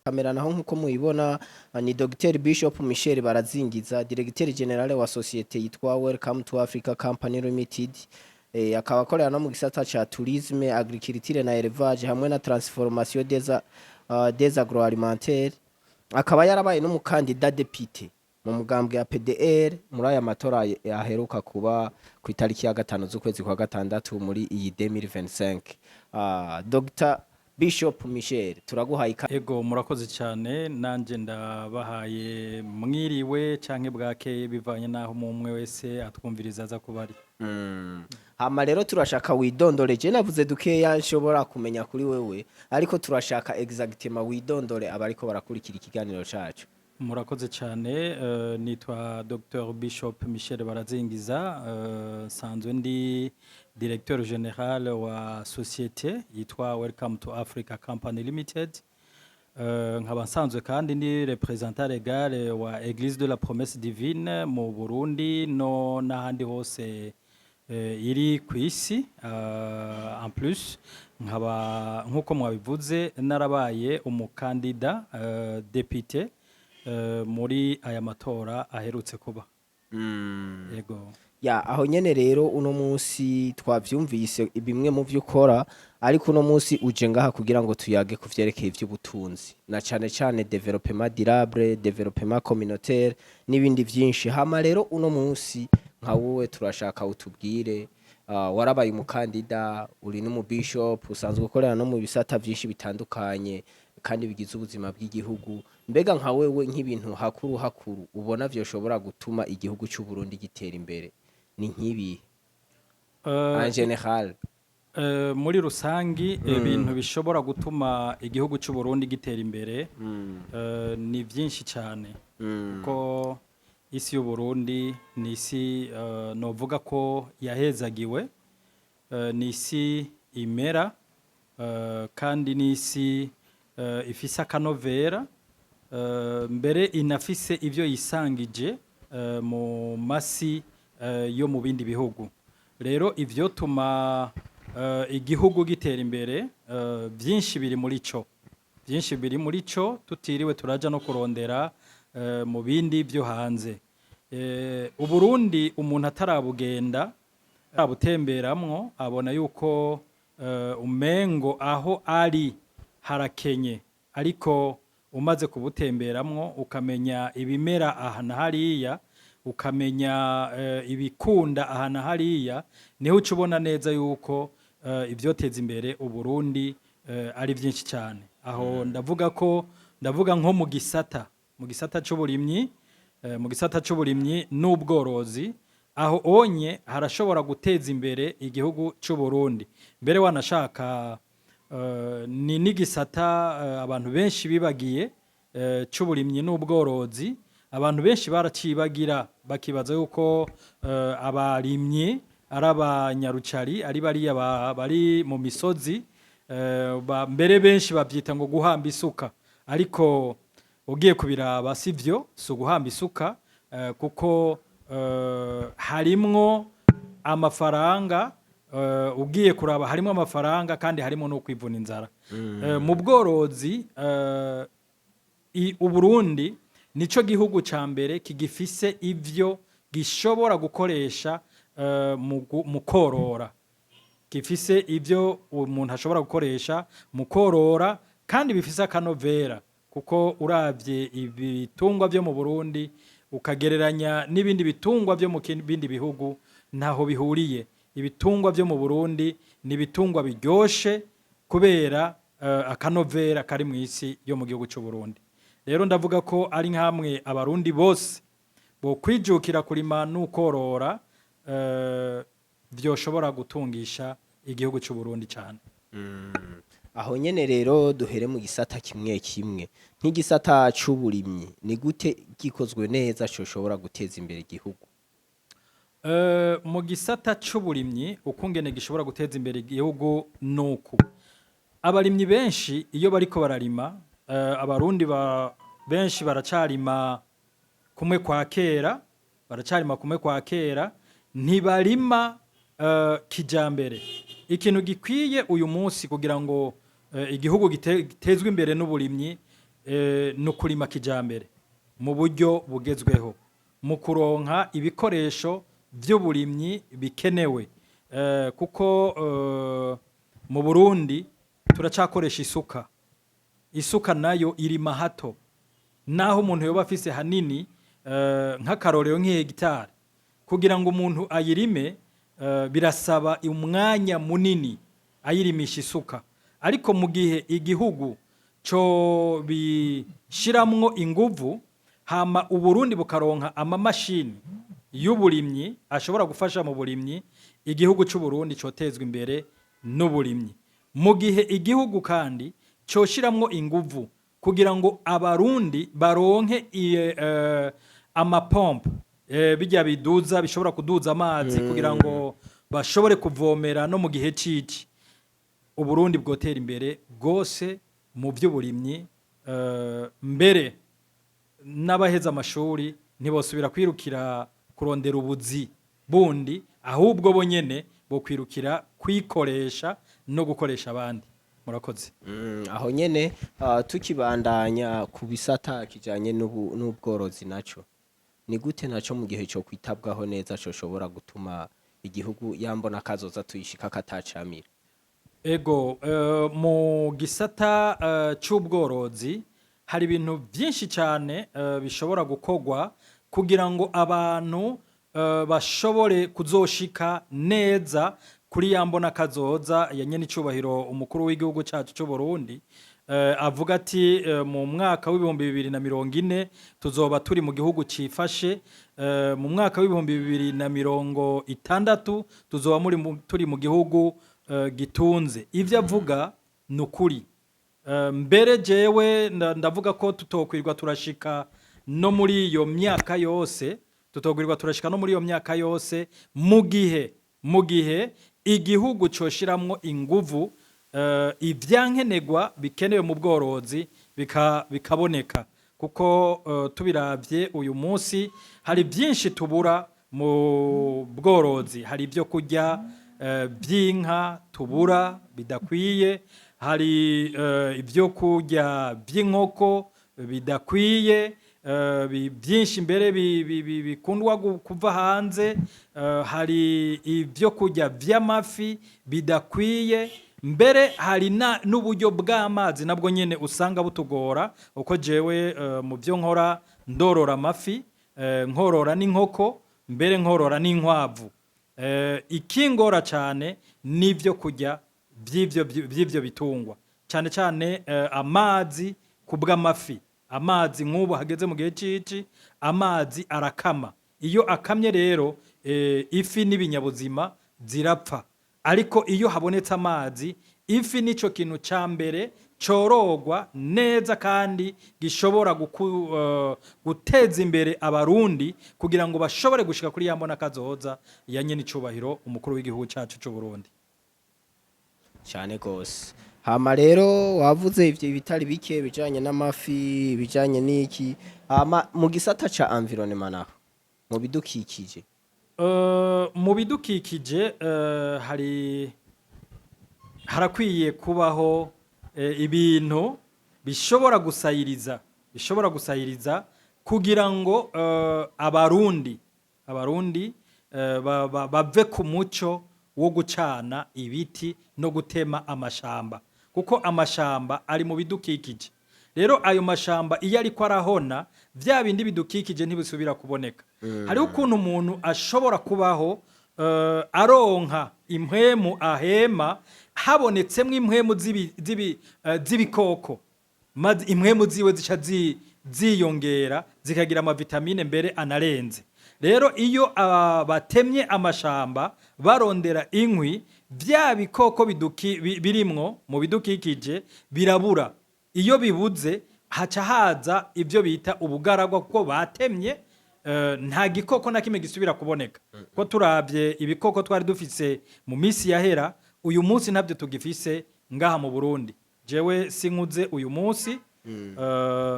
Kamera naho nkuko muyibona ni Dr Bishop Michel Barazingiza, Directeur Général wa société yitwa Welcome to Africa Company Limited. Akaba akorera no mu gisata ca tourisme, agriculture na élevage hamwe na transformation des agroalimentaires. Akaba yarabaye n'umukandida député mu mugambwe ya PDR muri aya matora aheruka kuba ku itariki ya 5 z'ukwezi kwa gatandatu muri iyi 2025. Dr Bishop Michel, turaguhaye Ego, murakoze cyane. Nanjye ndabahaye mwiriwe canke bwakeye, bivanye n'aho umwe wese atwumviriza aza kuba ari. Hama rero turashaka widondore. Je navuze dukeya nshobora kumenya kuri wewe, ariko turashaka exactement widondore abariko barakurikira ikiganiro cacu. Murakoze cyane. Nitwa Dr Bishop Michel Barazingiza, nsanzwe ndi directeur général wa société yitwa Welcome to Africa Company Limited. Nkaba nsanzwe kandi ndi représentant légal wa Église de la Promesse Divine mu Burundi no n'ahandi hose iri ku isi. En plus nkaba, nk'uko mwabivuze, narabaye umukandida député muri aya matora aherutse kuba. Yego. Ya, aho nyene rero uno munsi twavyumvise bimwe mu vyo ukora, ariko uno munsi uje ngaha kugira ngo tuyage ku vyerekeye ivy'ubutunzi na cane cane développement durable, développement communautaire n'ibindi vyinshi. Hama rero uno munsi nka wowe turashaka utubwire, warabaye umukandida, uri n'umubishop, usanzwe ukorera no mu bisata vyinshi bitandukanye kandi bigize ubuzima bw'igihugu. Mbega nka wewe, nk'ibintu hakuru hakuru ubona vyoshobora gutuma igihugu c'u Burundi gitera imbere ni nk'ibihe en général? Muri rusangi, ibintu bishobora gutuma igihugu cy'u Burundi gitera imbere ni byinshi cyane, kuko isi y'u Burundi ni isi novuga ko yahezagiwe, ni isi imera, kandi ni isi ifise akanovera, mbere inafise ivyo yisangije mu masi yo mu bindi bihugu. Rero ivyo tuma igihugu gitera imbere, byinshi biri muri co, byinshi biri muri co, tutiriwe turaja no kurondera mu bindi byo hanze. Uburundi umuntu atarabugenda, abutemberamwo, abona yuko umengo aho ari harakenye, ariko umaze kubutemberamwo, ukamenya ibimera aha na hariya, ukamenya ibikunda aha na hariya, niho uca ubona neza yuko ivyoteza imbere Uburundi ari byinshi cyane. Aho ndavuga ko ndavuga nko mu gisata c'uburimyi, mu gisata c'uburimyi n'ubworozi. Aho onye harashobora guteza imbere igihugu c'u Burundi. Mbere wanashaka ni n'igisata abantu benshi bibagiye, c'uburimyi n'ubworozi. Abantu benshi baracibagira, bakibaza yuko abarimyi ari abanyarucari, ari bariya bari mu misozi, mbere benshi bavyita ngo guhamba isuka, ariko ugiye kubiraba sivyo, si uguhamba isuka, kuko harimwo amafaranga. Ugiye kuraba harimo amafaranga kandi harimo no kwivuna inzara. Mu bworozi, Uburundi nico gihugu ca mbere kigifise ivyo gishobora gukoresha mu korora, gifise ivyo umuntu ashobora gukoresha mu korora kandi bifise akanovera, kuko uravye ibitungwa vyo mu Burundi ukagereranya n'ibindi bitungwa vyo mu bindi bihugu, ntaho bihuriye. Ibitungwa vyo mu Burundi ni ibitungwa biryoshe kubera akanovera kari mu isi yo mu gihugu c'u Burundi. Rero ndavuga ko ari nk'amwe Abarundi bose bokwijukira kurima n'ukorora, vyoshobora gutungisha igihugu c'u Burundi cane. Aho nyene rero duhere mu gisata kimwe kimwe. Nk'igisata c'uburimyi, ni gute gikozwe neza coshobora guteza imbere igihugu? Mu gisata c'uburimyi, ukungene gishobora guteza imbere igihugu nuku: abarimyi benshi iyo bariko bararima, Abarundi benshi baracarima kumwe kwa kera, baracarima kumwe kwa kera, ntibarima kijambere. Ikintu gikwiye uyu munsi kugira ngo igihugu gitezwe imbere n'uburimyi, Ni ukurima kijambere mu buryo bugezweho, mu kuronka ibikoresho by'uburimyi bikenewe, kuko mu Burundi turacakoresha isuka. Isuka nayo irima hato, naho umuntu yoba afise hanini, nk'akarorero nk'ihegitari, kugira ngo umuntu ayirime birasaba umwanya munini ayirimisha isuka. Ariko mu gihe igihugu co bishiramwo inguvu, hama Uburundi bukaronka amamashini y'uburimyi ashobora gufasha mu burimyi, igihugu c'u Burundi cotezwa imbere n'uburimyi. Mu gihe igihugu kandi coshiramwo inguvu kugira ngo Abarundi baronke amapompe, bijya biduza, bishobora kuduza amazi kugira ngo bashobore kuvomera no mu gihe cici, Uburundi bwotera imbere bwose mu by'uburimyi. Mbere n'abaheza amashuri ntibosubira kwirukira kurondera ubuzi bundi, ahubwo bo nyene bokwirukira kwikoresha no gukoresha abandi. Murakoze. Aho nyene, tukibandanya ku bisata kijanye n'ubworozi, naco ni gute naco mu gihe co kwitabwaho neza coshobora gutuma igihugu yambona kazoza tuyishika katacamira? Ego, mu gisata c'ubworozi hari ibintu byinshi cyane bishobora gukorwa kugira ngo abantu bashobore kuzoshika neza kuri ya mbona kazoza ya nyenicubahiro umukuru w'igihugu cyacu cy'u Burundi. Avuga ati mu mwaka w'2040 tuzoba turi mu gihugu cifashe, mu mwaka w'2060 tuzoba turi mu gihugu gitunze. Ivyo avuga ni ukuri. Mbere jewe ndavuga ko tutokwirwa turashika no muri iyo myaka yose, tutokwirwa turashika no muri iyo myaka yose mu gihe igihugu coshiramwo inguvu, ivyankenerwa bikenewe mu bworozi bikaboneka, kuko tubiravye uyu munsi hari byinshi tubura mu bworozi. Hari ibyo kurya by'inka tubura bidakwiye, hari ibyo kurya by'inkoko bidakwiye, byinshi mbere bikundwa kuva hanze, hari ibyo kurya by'amafi bidakwiye, mbere hari n'uburyo bw'amazi nabwo nyene usanga butugora, uko jewe mu byo nkora ndorora amafi, nkorora n'inkoko, mbere nkorora n'inkwavu. Ikingora cyane n'ibyo kurya by'ivyo bitungwa, cyane cyane amazi ku bw'amafi. Amazi nk'ubu hageze mu gihe cici, amazi arakama. Iyo akamye rero, ifi n'ibinyabuzima zirapfa. Ariko iyo habonetse amazi, ifi nico kintu ca mbere corogwa neza kandi gishobora guteza imbere Abarundi kugira ngo bashobore gushika kuri ya mbona kazoza ya nyenicubahiro umukuru w'igihugu cacu c'u Burundi. Cyane gose. Hama rero wavuze ivyo bitari bike bijanye n'amafi, bijanye n'iki. Hama mu gisata ca environnement naho, mu bidukikije? Mu bidukikije hari harakwiye kubaho ibintu bishobora gusayiriza kugira ngo Abarundi bave ku muco wo gucana ibiti no gutema amashamba, kuko amashamba ari mu bidukikije. Rero ayo mashamba iyo ariko arahona, vya bindi bidukikije ntibisubira kuboneka. Hariho ukuntu umuntu ashobora kubaho aronka impwemu ahema, habonetsemwo impwemu z'ibikoko, maze impwemu ziwe zica ziyongera, zikagira amavitamine mbere anarenze. Rero iyo batemye amashamba barondera inkwi, vya bikoko birimwo mu bidukikije birabura. Iyo bibuze, haca haza ibyo bita ubugaragwa, kuko batemye, nta gikoko na kimwe gisubira kuboneka. Ko turavye ibikoko twari dufise mu minsi yahera, uyu munsi ntabyo tugifise ngaha mu Burundi. Jewe sinkuze uyu munsi,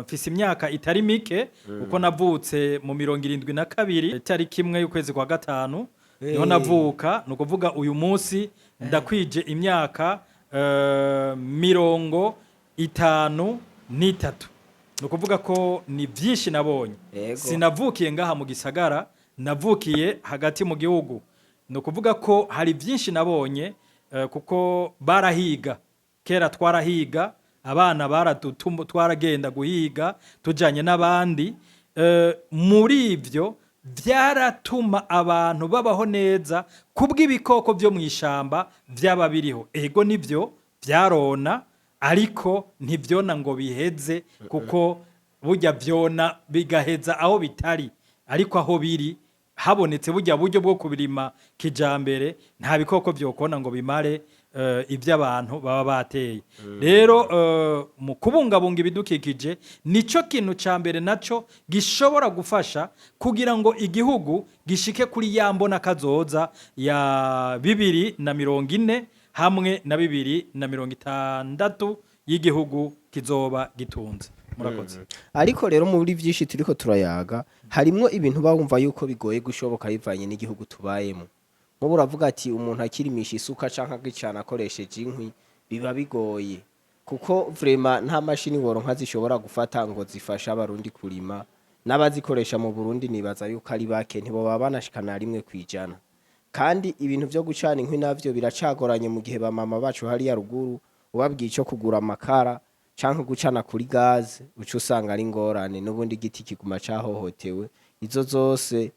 mfise imyaka itari mike, kuko navutse mu 72, itariki 1 y'ukwezi kwa gatanu niho navuka. Ni ukuvuga uyu munsi ndakwije imyaka 53. Ni ukuvuga ko ni byinshi nabonye. Sinavukiye ngaha mu gisagara, navukiye hagati mu gihugu. Ni ukuvuga ko hari byinshi nabonye, kuko barahiga kera, twarahiga abana, twaragenda guhiga tujanye n'abandi. Muri ibyo byaratuma abantu babaho neza kubw'ibikoko byo mu ishamba byaba biriho. Ego, nibyo byarona, ariko ntibyona ngo biheze, kuko burya byona bigaheza aho bitari, ariko aho biri habonetse burya buryo bwo kubirima kijambere, nta bikoko byokona ngo bimare ibyo abantu baba bateye. Rero mu kubungabunga ibidukikije, nico kintu ca mbere naco gishobora gufasha kugira ngo igihugu gishike kuri ya mbona kazoza ya 2040 hamwe na 2060 y'igihugu kizoba gitunze. Murakoze. Ariko rero muri byinshi turiko turayaga, harimwo ibintu bawumva yuko bigoye gushoboka bivanye n'igihugu tubayemo. Nk'ubu uravuga ati umuntu akirimisha isuka canke agicana akoresheje inkwi biba bigoye, kuko vraiment nta mashini woronka zishobora gufata ngo zifashe Abarundi kurima. N'abazikoresha mu Burundi nibaza yuko ari bake, ntiboba banashikana 1%. Kandi ibintu vyo gucana inkwi navyo biracagoranye mu gihe bamama bacu hariya ruguru ubabwiye ico kugura amakara canke gucana kuri gaze, uca usanga ari ingorane. N'ubundi igiti kiguma cahohotewe. Izo zose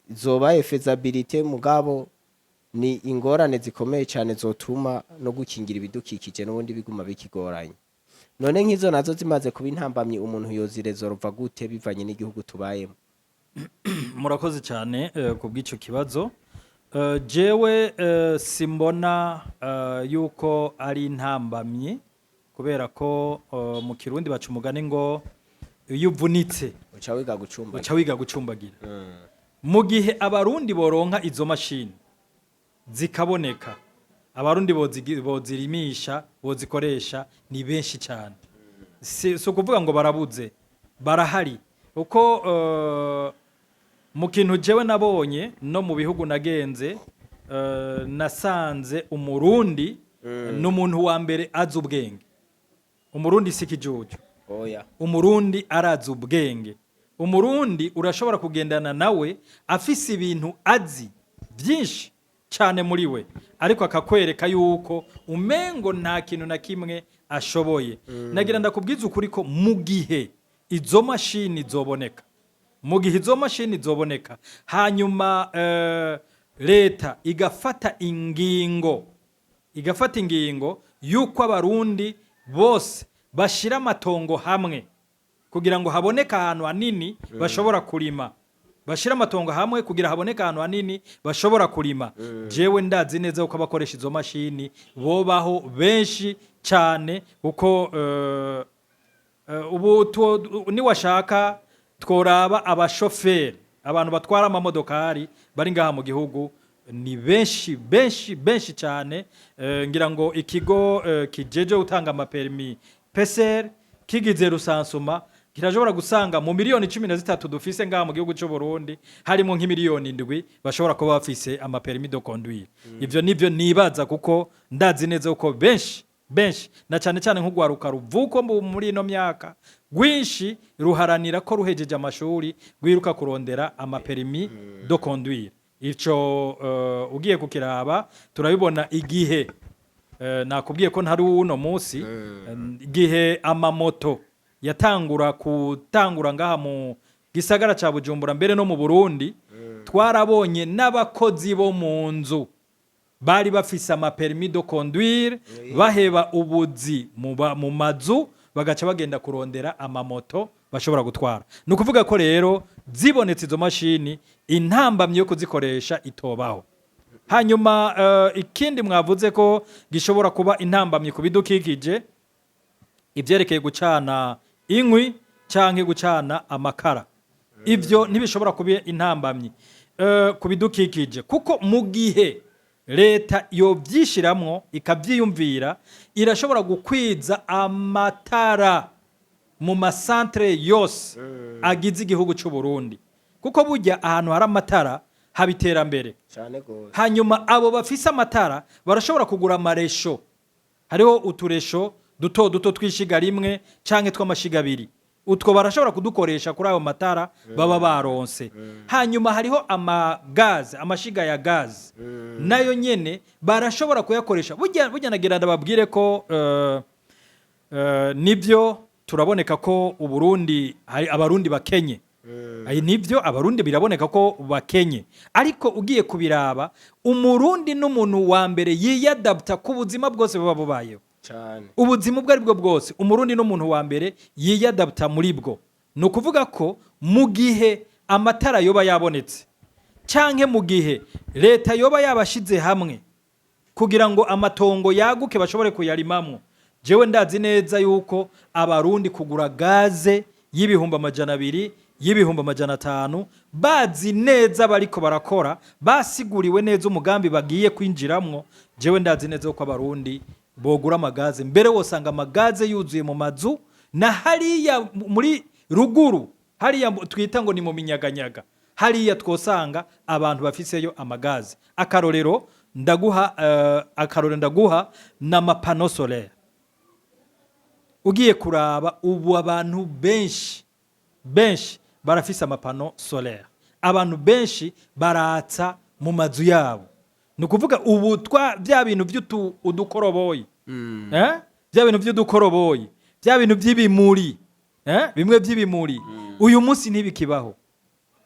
zobaye faisabilité, mugabo ni ingorane zikomeye cane zotuma no gukingira ibidukikije n'ubundi biguma bikigoranye. None nk'izo nazo zimaze kuba intambamyi, umuntu yozirezorova gute bivanye n'igihugu tubayemo? Murakoze cyane ku bw'icyo kibazo. Jewe simbona yuko ari intambamyi, kubera ko mu Kirundi baca umugani ngo iyo uvunitse uca wiga gucumbagira. Uca wiga gucumbagira. Mu gihe Abarundi boronka izo mashini zikaboneka, Abarundi bozirimisha, bozikoresha ni benshi cyane. Si ukuvuga ngo barabuze, barahari. Uko mu kintu jewe nabonye no mu bihugu nagenze, nasanze Umurundi ni umuntu wa mbere azi ubwenge. Umurundi si ikijuju. Oya. Umurundi arazi ubwenge. Umurundi urashobora kugendana nawe afise ibintu azi byinshi cyane muri we, ariko akakwereka yuko umengo nta kintu na kimwe ashoboye. Nagira ndakubwiza ukuri ko mu gihe izo mashini zoboneka, mu gihe izo mashini zoboneka, hanyuma leta igafata ingingo yuko Abarundi bose bashira amatongo hamwe kugira ngo haboneke ahantu hanini bashobora kurima, bashira amatongo hamwe kugira haboneke ahantu hanini bashobora kurima, jewe ndazi neza ko abakoresha izo mashini bobaho benshi cyane, kuko ubu niwashaka tworaba abashoferi, abantu batwara amamodokari bari ngaha mu gihugu ni benshi, benshi, benshi cyane. Ngira ngo ikigo kijeje gutanga ama permis PCR kigize recensement, kirashobora gusanga mu miliyoni 13 dufise ngaha mu gihugu cy'u Burundi harimo nk'imiliyoni 7 bashobora kuba bafise ama permis de conduire. Ivyo nivyo nibaza, kuko ndazi neza ko benshi benshi, na cyane cyane nk'urwaruka ruvuko muri ino myaka, rwinshi ruharanira ko ruhejeje amashuri rwiruka kurondera ama permis de conduire. Ico ugiye kukiraba turabibona igihe nakubwiye ko ntari uno munsi, igihe amamoto yatangura gutangura ngaha mu gisagara ca Bujumbura, mbere no mu Burundi, twarabonye n'abakozi bo mu nzu bari bafise ama permis de conduire baheba ubuzi mu mazu, bagaca bagenda kurondera amamoto bashobora gutwara. Ni ukuvuga ko rero zibonetse izo mashini, intambamyi yo kuzikoresha itobaho. Hanyuma ikindi mwavuze ko gishobora kuba intambamyi ku bidukikije, ibyerekeye gucana inkwi canke gucana amakara, ivyo ntibishobora kuba intambamyi ku bidukikije, kuko mu gihe leta yovyishiramwo ikavyiyumvira, irashobora gukwiza amatara mu masantere yose agize igihugu c'u Burundi, kuko burya ahantu hari amatara haba iterambere. Cyane gose. Hanyuma abo bafise amatara barashobora kugura amaresho. Hariho uturesho duto duto tw'ishiga rimwe canke tw'amashiga abiri. Utwo barashobora kudukoresha kuri ayo matara baba baronse. Hanyuma hariho amagaze, amashiga ya gaze, nayo nyene barashobora kuyakoresha. Burya nagira ndababwire ko nibyo turaboneka ko Uburundi hari Abarundi bakenye. Ayi, nibyo, Abarundi biraboneka ko bakenye, ariko ugiye kubiraba, Umurundi n'umuntu wa mbere yiyadapta ku buzima bwose buba bubayeho. Ubuzima ubwo ari bwo bwose, Umurundi n'umuntu wa mbere yiyadapta muri bwo. Ni ukuvuga ko mu gihe amatara yoba yabonetse, canke mu gihe leta yoba yabashize hamwe kugira ngo amatongo yaguke bashobore kuyarimamwo, jewe ndazi neza yuko Abarundi kugura gaze y'200,000, y'500,000, bazi neza bariko barakora, basiguriwe neza umugambi bagiye kwinjiramwo, jewe ndazi neza ko Abarundi bogura amagaze. Mbere wosanga amagaze yuzuye mu mazu na hariya muri ruguru, hariya twita ngo ni mu minyaganyaga, hariya twosanga abantu bafiseyo amagaze. Akarorero ndaguha n'ama panneaux solaires. Ugiye kuraba ubu, abantu benshi benshi barafise ama panneaux solaires, abantu benshi baratsa mu mazu yabo. Ni ukuvuga ubu twa bya bintu by'utu udukoroboyi, eh? Bya bintu by'udukoroboyi, bya bintu by'ibimuri, eh? Bimwe by'ibimuri, uyu munsi ntibikibaho.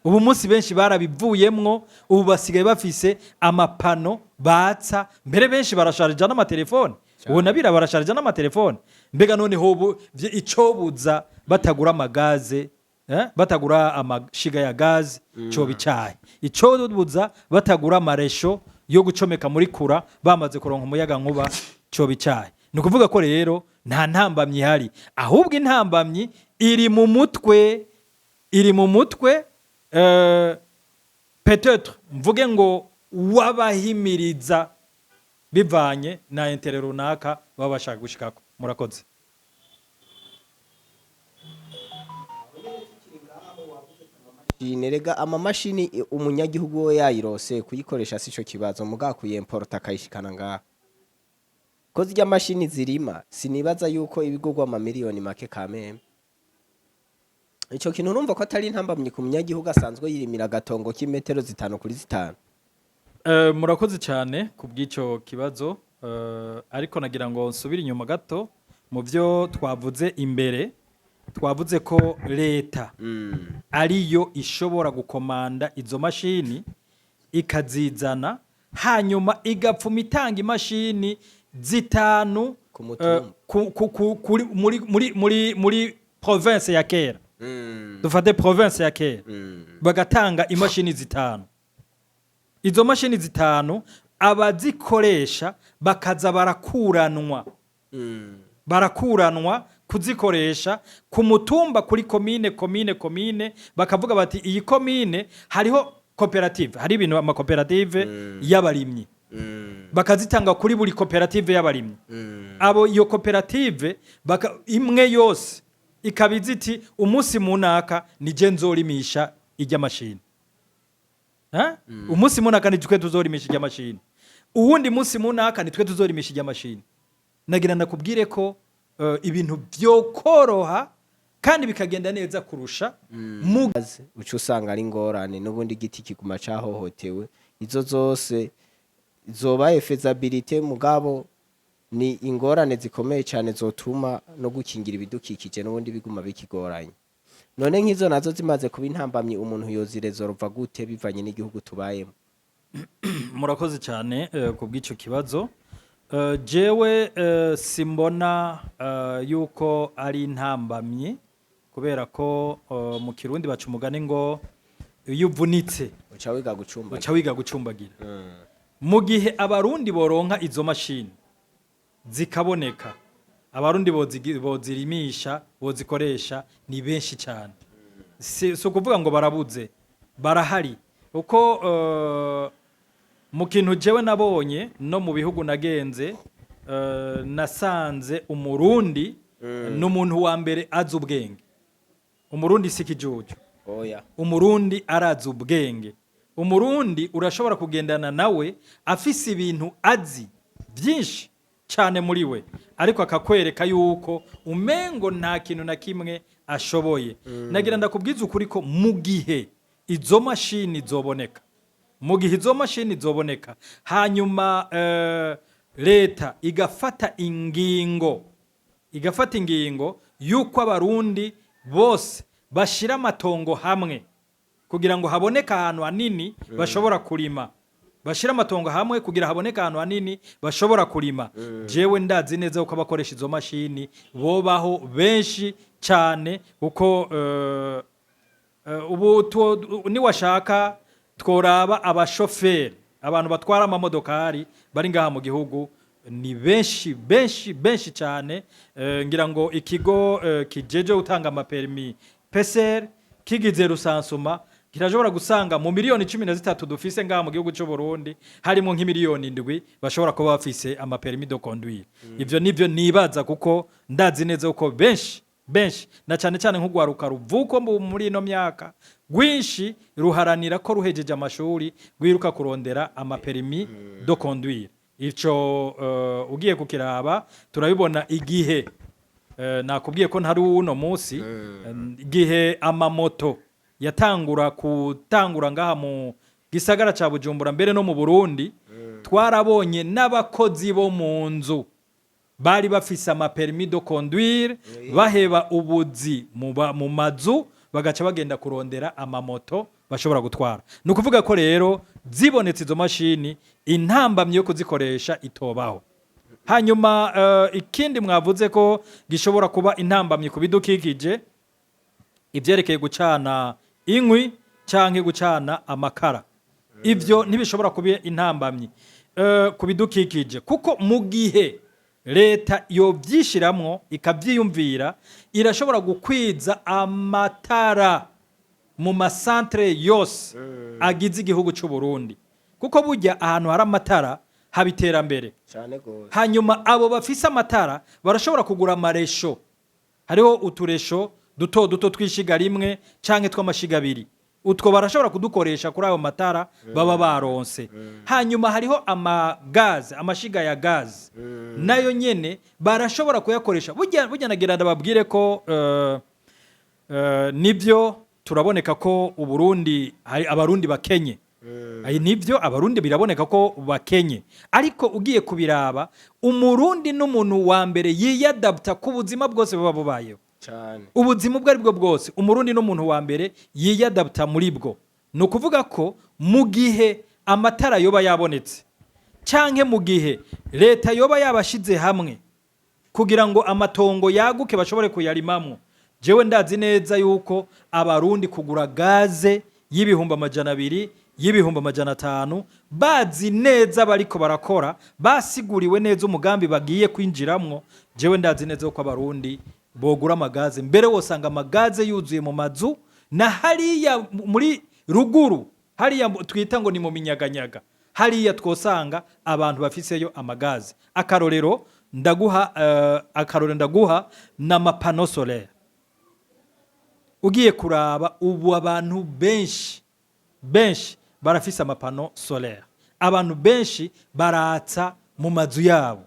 Ubu munsi benshi barabivuyemwo, ubu basigaye bafise ama panneaux batsa. Mbere benshi barasharija n'amatelefone ubu, nabira barasharija n'amatelefone. Mbega noneho ubu icobuza batagura amagaze, eh? Batagura amashiga ya gaze coba icahe? Icobuza batagura amaresho yo gucomeka muri kura bamaze kuronka umuyaga nkuba coba icahe? Ni ukuvuga ko rero nta ntambamyi ihari, ahubwo intambamyi iri mu mutwe, iri mu mutwe, peut-être mvuge ngo wabahimiriza bivanye na intérêt runaka baba bashaka gushikako. Murakoze. Nerega amamashini umunyagihugu we yayirose kuyikoresha sico kibazo, muga kuyemporta akayishikana ngaha, ko zirya mashini zirima, sinibaza yuko ibigurwa amamiliyoni make kameme. Ico kintu urumva ko atari intambamyi ku munyagihugu asanzwe yirimira agatongo k'imetero 5 kuri 5? Murakoze cyane ku bw'icyo kibazo, ariko nagira ngo nsubire inyuma gato mu byo twavuze imbere. Twavuze ko leta ariyo ishobora gukomanda izo mashini ikazizana, hanyuma igapfuma itanga imashini 5 ku mutumba. Ku, muri province ya kera, dufate province ya kera, bagatanga imashini 5. Izo mashini 5 abazikoresha bakaza barakuranwa, barakuranwa kuzikoresha ku mutumba, kuri komine, komine, komine. Bakavuga bati iyi komine hariho koperative, hari ibintu amakoperative y'abarimyi, bakazitanga kuri buri koperative y'abarimyi. Abo iyo koperative imwe yose ikaba izi iti umunsi munaka nije nzorimisha ijya mashini. Eh? Umunsi munaka ni twe tuzorimisha ijya mashini, uwundi munsi munaka ni twe tuzorimisha ijya mashini. Nagira nakubwire ko ibintu vyokoroha kandi bikagenda neza kurusha mu Uca usanga ari ingorane, n'ubundi igiti kiguma cahohotewe. Izo zose zobaye faisabilité, mugabo ni ingorane zikomeye cyane zotuma no gukingira ibidukikije n'ubundi biguma bikigoranye. None nk'izo nazo zimaze kuba intambamyi, umuntu yozirezorova gute bivanye n'igihugu tubayemo? Murakoze cyane ku bw'icyo kibazo. Jewe simbona yuko ari intambamyi, kubera ko mu Kirundi baca umugani ngo iyo uvunitse uca wiga gucumbagira. Uca wiga gucumbagira. Mu gihe Abarundi boronka izo mashini zikaboneka, Abarundi bozirimisha, bozikoresha ni benshi cyane. Si ukuvuga ngo barabuze, barahari. Uko mu kintu jewe nabonye no mu bihugu nagenze, nasanze Umurundi ni umuntu wa mbere azi ubwenge. Umurundi si ikijuju. Oya. Umurundi arazi ubwenge. Umurundi urashobora kugendana nawe afise ibintu azi byinshi cyane. cyane muri we, ariko akakwereka yuko umengo nta kintu na kimwe ashoboye. Nagira ndakubwiza ukuri ko mu gihe izo mashini zoboneka, mu gihe izo mashini zoboneka, hanyuma leta igafata ingingo yuko Abarundi bose bashira amatongo hamwe kugira ngo haboneke ahantu hanini bashobora kurima, bashira amatongo hamwe kugira haboneke ahantu hanini bashobora kurima, jewe ndazi neza ko abakoresha izo mashini bobaho benshi cyane, kuko ubu niwashaka tworaba abashoferi, abantu batwara amamodokari bari ngaha mu gihugu ni benshi, benshi, benshi cyane. Ngira ngo ikigo kijeje gutanga ama permis PCR kigize recensement, kirashobora gusanga mu miliyoni 13 dufise ngaha mu gihugu cy'u Burundi harimo nk'imiliyoni 7 bashobora kuba bafise ama permis de conduire. Ivyo nivyo nibaza, kuko ndazi neza uko benshi benshi, na cyane cyane nk'urwaruka ruvuko muri ino myaka, rwinshi ruharanira ko ruhejeje amashuri rwiruka kurondera ama permis de conduire. Ico ugiye kukiraba turabibona igihe nakubwiye ko ntari uno munsi, igihe amamoto yatangura gutangura ngaha mu gisagara ca Bujumbura, mbere no mu Burundi, twarabonye n'abakozi bo mu nzu bari bafise ama permis de conduire baheba ubuzi mu mazu, bagaca bagenda kurondera amamoto bashobora gutwara. Ni ukuvuga ko rero zibonetse izo mashini, intambamyi yo kuzikoresha itobaho. Hanyuma ikindi mwavuze ko gishobora kuba intambamyi ku bidukikije, ibyerekeye gucana inkwi canke gucana amakara, ivyo ntibishobora kuba intambamyi ku bidukikije, kuko mu gihe leta yovyishiramwo ikavyiyumvira, irashobora gukwiza amatara mu ma centres yose agize igihugu c'u Burundi, kuko burya ahantu hari amatara haba iterambere. Cyane gose. Hanyuma abo bafise amatara barashobora kugura ama réchaud. Hariho utu réchaud duto duto twishiga rimwe canke tw'amashiga abiri, utwo barashobora kudukoresha kuri ayo matara baba baronse. Hanyuma hariho amagaze, amashiga ya gaze, nayo nyene barashobora kuyakoresha. Burya nagira ndababwire ko nibyo turaboneka ko Uburundi hari Abarundi bakenye. Ayi nibyo, Abarundi biraboneka ko bakenye, ariko ugiye kubiraba, Umurundi n'umuntu wa mbere yiyadapta ku buzima bwose buba bubayeho. Cyane. Ubuzima ubwo ari bwo bwose, Umurundi n'umuntu wa mbere yiyadapta muri bwo. Ni ukuvuga ko mu gihe amatara yoba yabonetse, canke mu gihe leta yoba yabashize hamwe kugira ngo amatongo yaguke bashobore kuyarimamwo, jewe ndazi neza yuko Abarundi kugura gaze y'200,000, y'500,000, bazi neza bariko barakora, basiguriwe neza umugambi bagiye kwinjiramwo, jewe ndazi neza yuko Abarundi bogura amagaze. Mbere wosanga amagaze yuzuye mu mazu, na hariya muri ruguru, hariya twita ngo ni mu minyaganyaga, hariya twosanga abantu bafiseyo amagaze. Akarorero ndaguha n'ama panneaux solaires. Ugiye kuraba ubu, abantu benshi benshi barafise ama panneaux solaires, abantu benshi baratsa mu mazu yabo.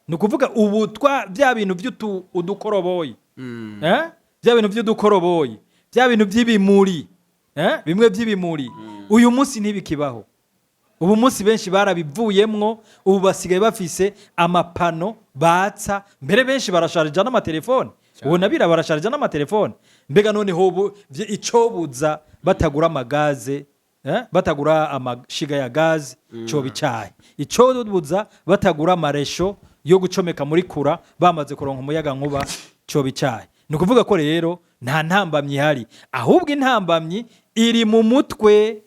Ni ukuvuga ubu twa bya bintu by'utu udukoroboyi, eh? Bya bintu by'udukoroboyi, bya bintu by'ibimuri, eh? Bimwe by'ibimuri, uyu munsi ntibikibaho. Ubu munsi benshi barabivuyemwo, ubu basigaye bafise ama panneaux batsa. Mbere benshi barasharija n'amatelefone ubu, nabira barasharija n'amatelefone. Mbega noneho ubu icobuza batagura amagaze, eh? Batagura amashiga ya gaze coba icahe? Icobuza batagura ama réchaud yo gucomeka muri kura bamaze kuronka umuyaga nkuba coba icahe? Ni ukuvuga ko rero nta ntambamyi ihari, ahubwo intambamyi iri mu mutwe,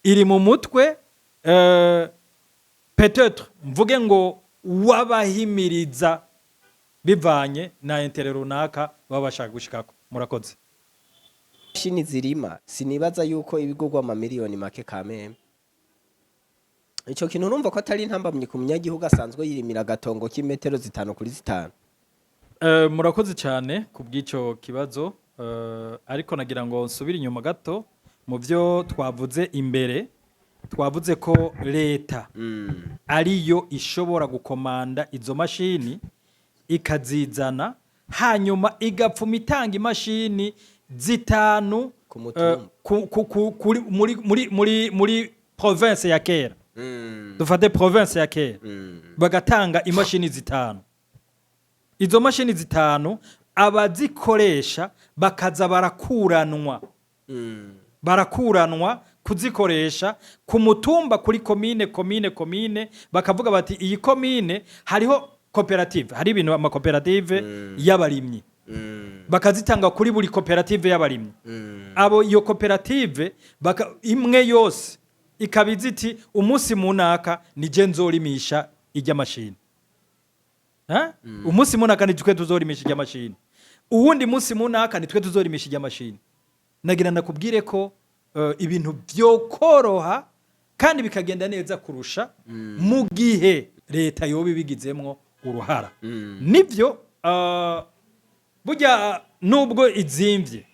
iri mu mutwe peut-être mvuge ngo wabahimiriza bivanye na intérêt runaka baba bashaka gushikako. Murakoze. Mashini zirima, sinibaza yuko ibigurwa amamiliyoni make kameme. Ico kintu urumva ko atari intambamyi ku munyagihugu asanzwe yirimira agatongo k'imetero 5 kuri 5? Murakoze cyane ku bw'icyo kibazo, ariko nagira ngo nsubire inyuma gato mu byo twavuze imbere. Twavuze ko leta ariyo ishobora gukomanda izo mashini ikazizana, hanyuma igapfuma itanga imashini zitanu Ku mutumba. Ku, muri province ya kera. Dufate province ya kera, bagatanga imashini zitanu. Izo mashini zitanu abazikoresha bakaza barakuranwa, barakuranwa kuzikoresha ku mutumba, kuri komine, komine, komine. Bakavuga bati iyi komine hariho koperative, hari ibintu amakoperative y'abarimyi, bakazitanga kuri buri koperative y'abarimyi. Abo iyo koperative imwe yose ikaba izi iti umunsi munaka nije nzorimisha ijya mashini. Ha? Umunsi munaka ni twe tuzorimisha ijya mashini, uwundi munsi munaka ni twe tuzorimisha ijya mashini. Nagira nakubwire ko ibintu vyokoroha kandi bikagenda neza kurusha mu gihe leta yoba ibigizemwo uruhara. Nivyo, burya nubwo izimvye,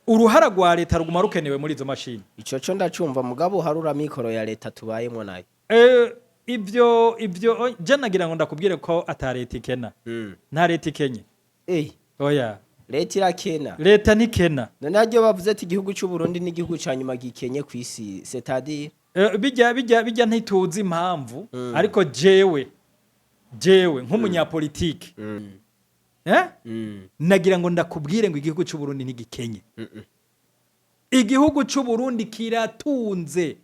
uruhara rwa leta ruguma rukenewe muri izo mashini. Ico co ndacumva, mugabo harura mikoro ya leta tubayemwo nayo. Ivyo je nagira ngo ndakubwire ko ata leta ikena. Nta leta ikenye. Oya. Leta irakena. Leta ntikena. None haryo bavuze ati igihugu c'u Burundi n'igihugu ca nyuma gikenye kw'isi, c'est-à-dire? Bijya ntituzi impamvu, ariko jewe nk'umunyapolitike, eh? Nagira ngo ndakubwire ngo igihugu cy'u Burundi ntigikenye. Igihugu cy'u Burundi kiratunze.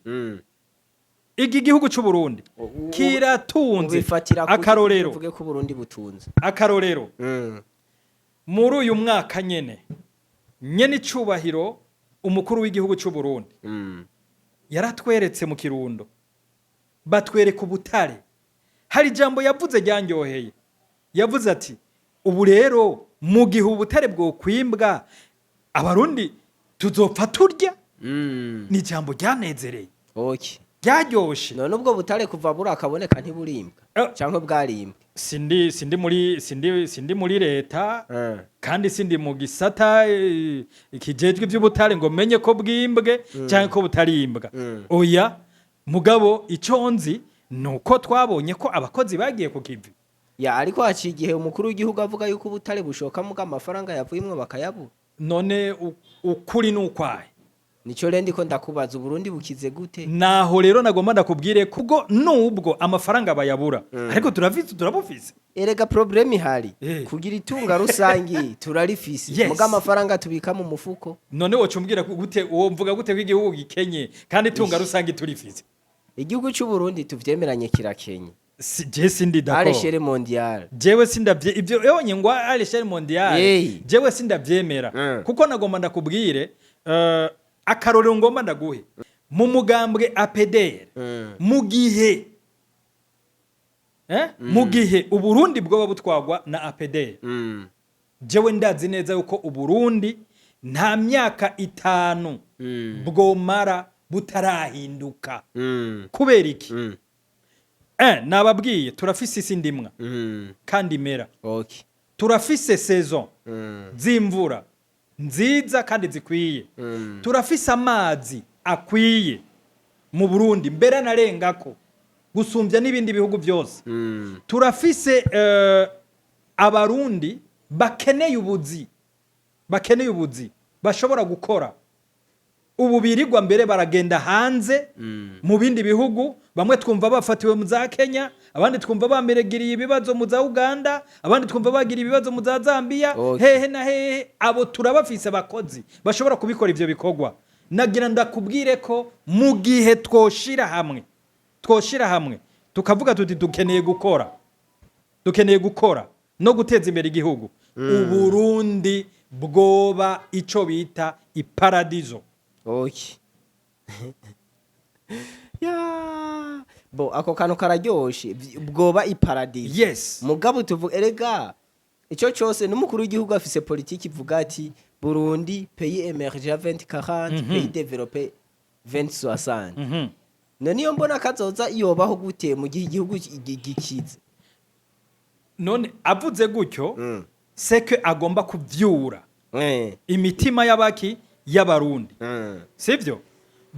Iki gihugu cy'u Burundi kiratunze. Ubifatira kuki? Akarorero. Uvuge ko Burundi butunze. Akarorero, muri uyu mwaka nyene icubahiro umukuru w'igihugu cy'u Burundi yaratweretse mu Kirundo, batwereka ubutare. Hari ijambo yavuze ryanyoheye. Yavuze ati ubu rero mu gihe ubutare bwokwimbwa, Abarundi tuzopfa turya. Ni ijambo ryanezereye, ryaryoshe. None ubwo butare kuva burakaboneka ntiburimbwa canke bwarimbwe? Sindi muri leta, kandi sindi mu gisata kijejwe iby'ubutare ngo menye ko bwimbwe cyangwa ko butarimbwa. Oya, mugabo icyo nzi ni uko twabonye ko abakozi bagiye ku kivi. Ya, ariko haciye igihe umukuru w'igihugu avuga yuko ubutare bushoka, muga amafaranga yavuyemwo bakayabura. None ukuri ni ukwahe? Nico rero ndiko ndakubaza, Uburundi bukize gute? Naho rero nagomba ndakubwire kubwo nubwo amafaranga bayabura, ariko turafise, turabufise. Erega problème ihari, kugira itunga rusangi turarifise, muga amafaranga tubika mu mufuko. None woca umbwira gute, uwo mvuga gute ko igihugu gikenye kandi itunga rusangi turifise? Igihugu c'u Burundi tuvyemeranye kirakenye. Je sindi À d'accord. l'échelle mondiale. Jewe sindavye ivyo yonye ngo à l'échelle mondiale. Jewe sindavyemera, kuko nagomba ndakubwire, akarorero ngomba ndaguhe mu mugambwe APDR, mu gihe Uburundi bwoba butwagwa na APDR, jewe ndazi neza yuko Uburundi nta myaka 5 bwomara butarahinduka. Kubera iki? Nababwiye, turafise isi ndimwa kandi imera. Turafise saison z'imvura nziza kandi zikwiye. Turafise amazi akwiye mu Burundi, mbere anarengako gusumbya n'ibindi bihugu byose. Turafise Abarundi bakeneye ubuzi bashobora gukora. Ubu birirwa mbere baragenda hanze mu bindi bihugu. Bamwe twumva bafatiwe mu za Kenya, abandi twumva bameregiriye ibibazo mu za Uganda, abandi twumva bagiriye ibibazo mu za Zambia, hehe na hehe. Abo turabafise, abakozi bashobora kubikora ivyo bikorwa. Nagira ndakubwire ko mu gihe twoshira hamwe tukavuga tuti dukeneye gukora no guteza imbere igihugu, Uburundi bwoba ico bita iparadizo. Okay. Ya, bo ako kantu kararyoshe, bwoba iparadizo. Yes. Mugabo tuvuga erega ico cose n'umukuru w'igihugu afise politiki ivuga ati Burundi pays émergent 2040, pays développé 2060. None iyo mbona kazoza yobaho gute mu gihe igihugu gikize? None avuze gutyo, c'est que agomba kuvyura imitima y'abaki y'Abarundi, sivyo?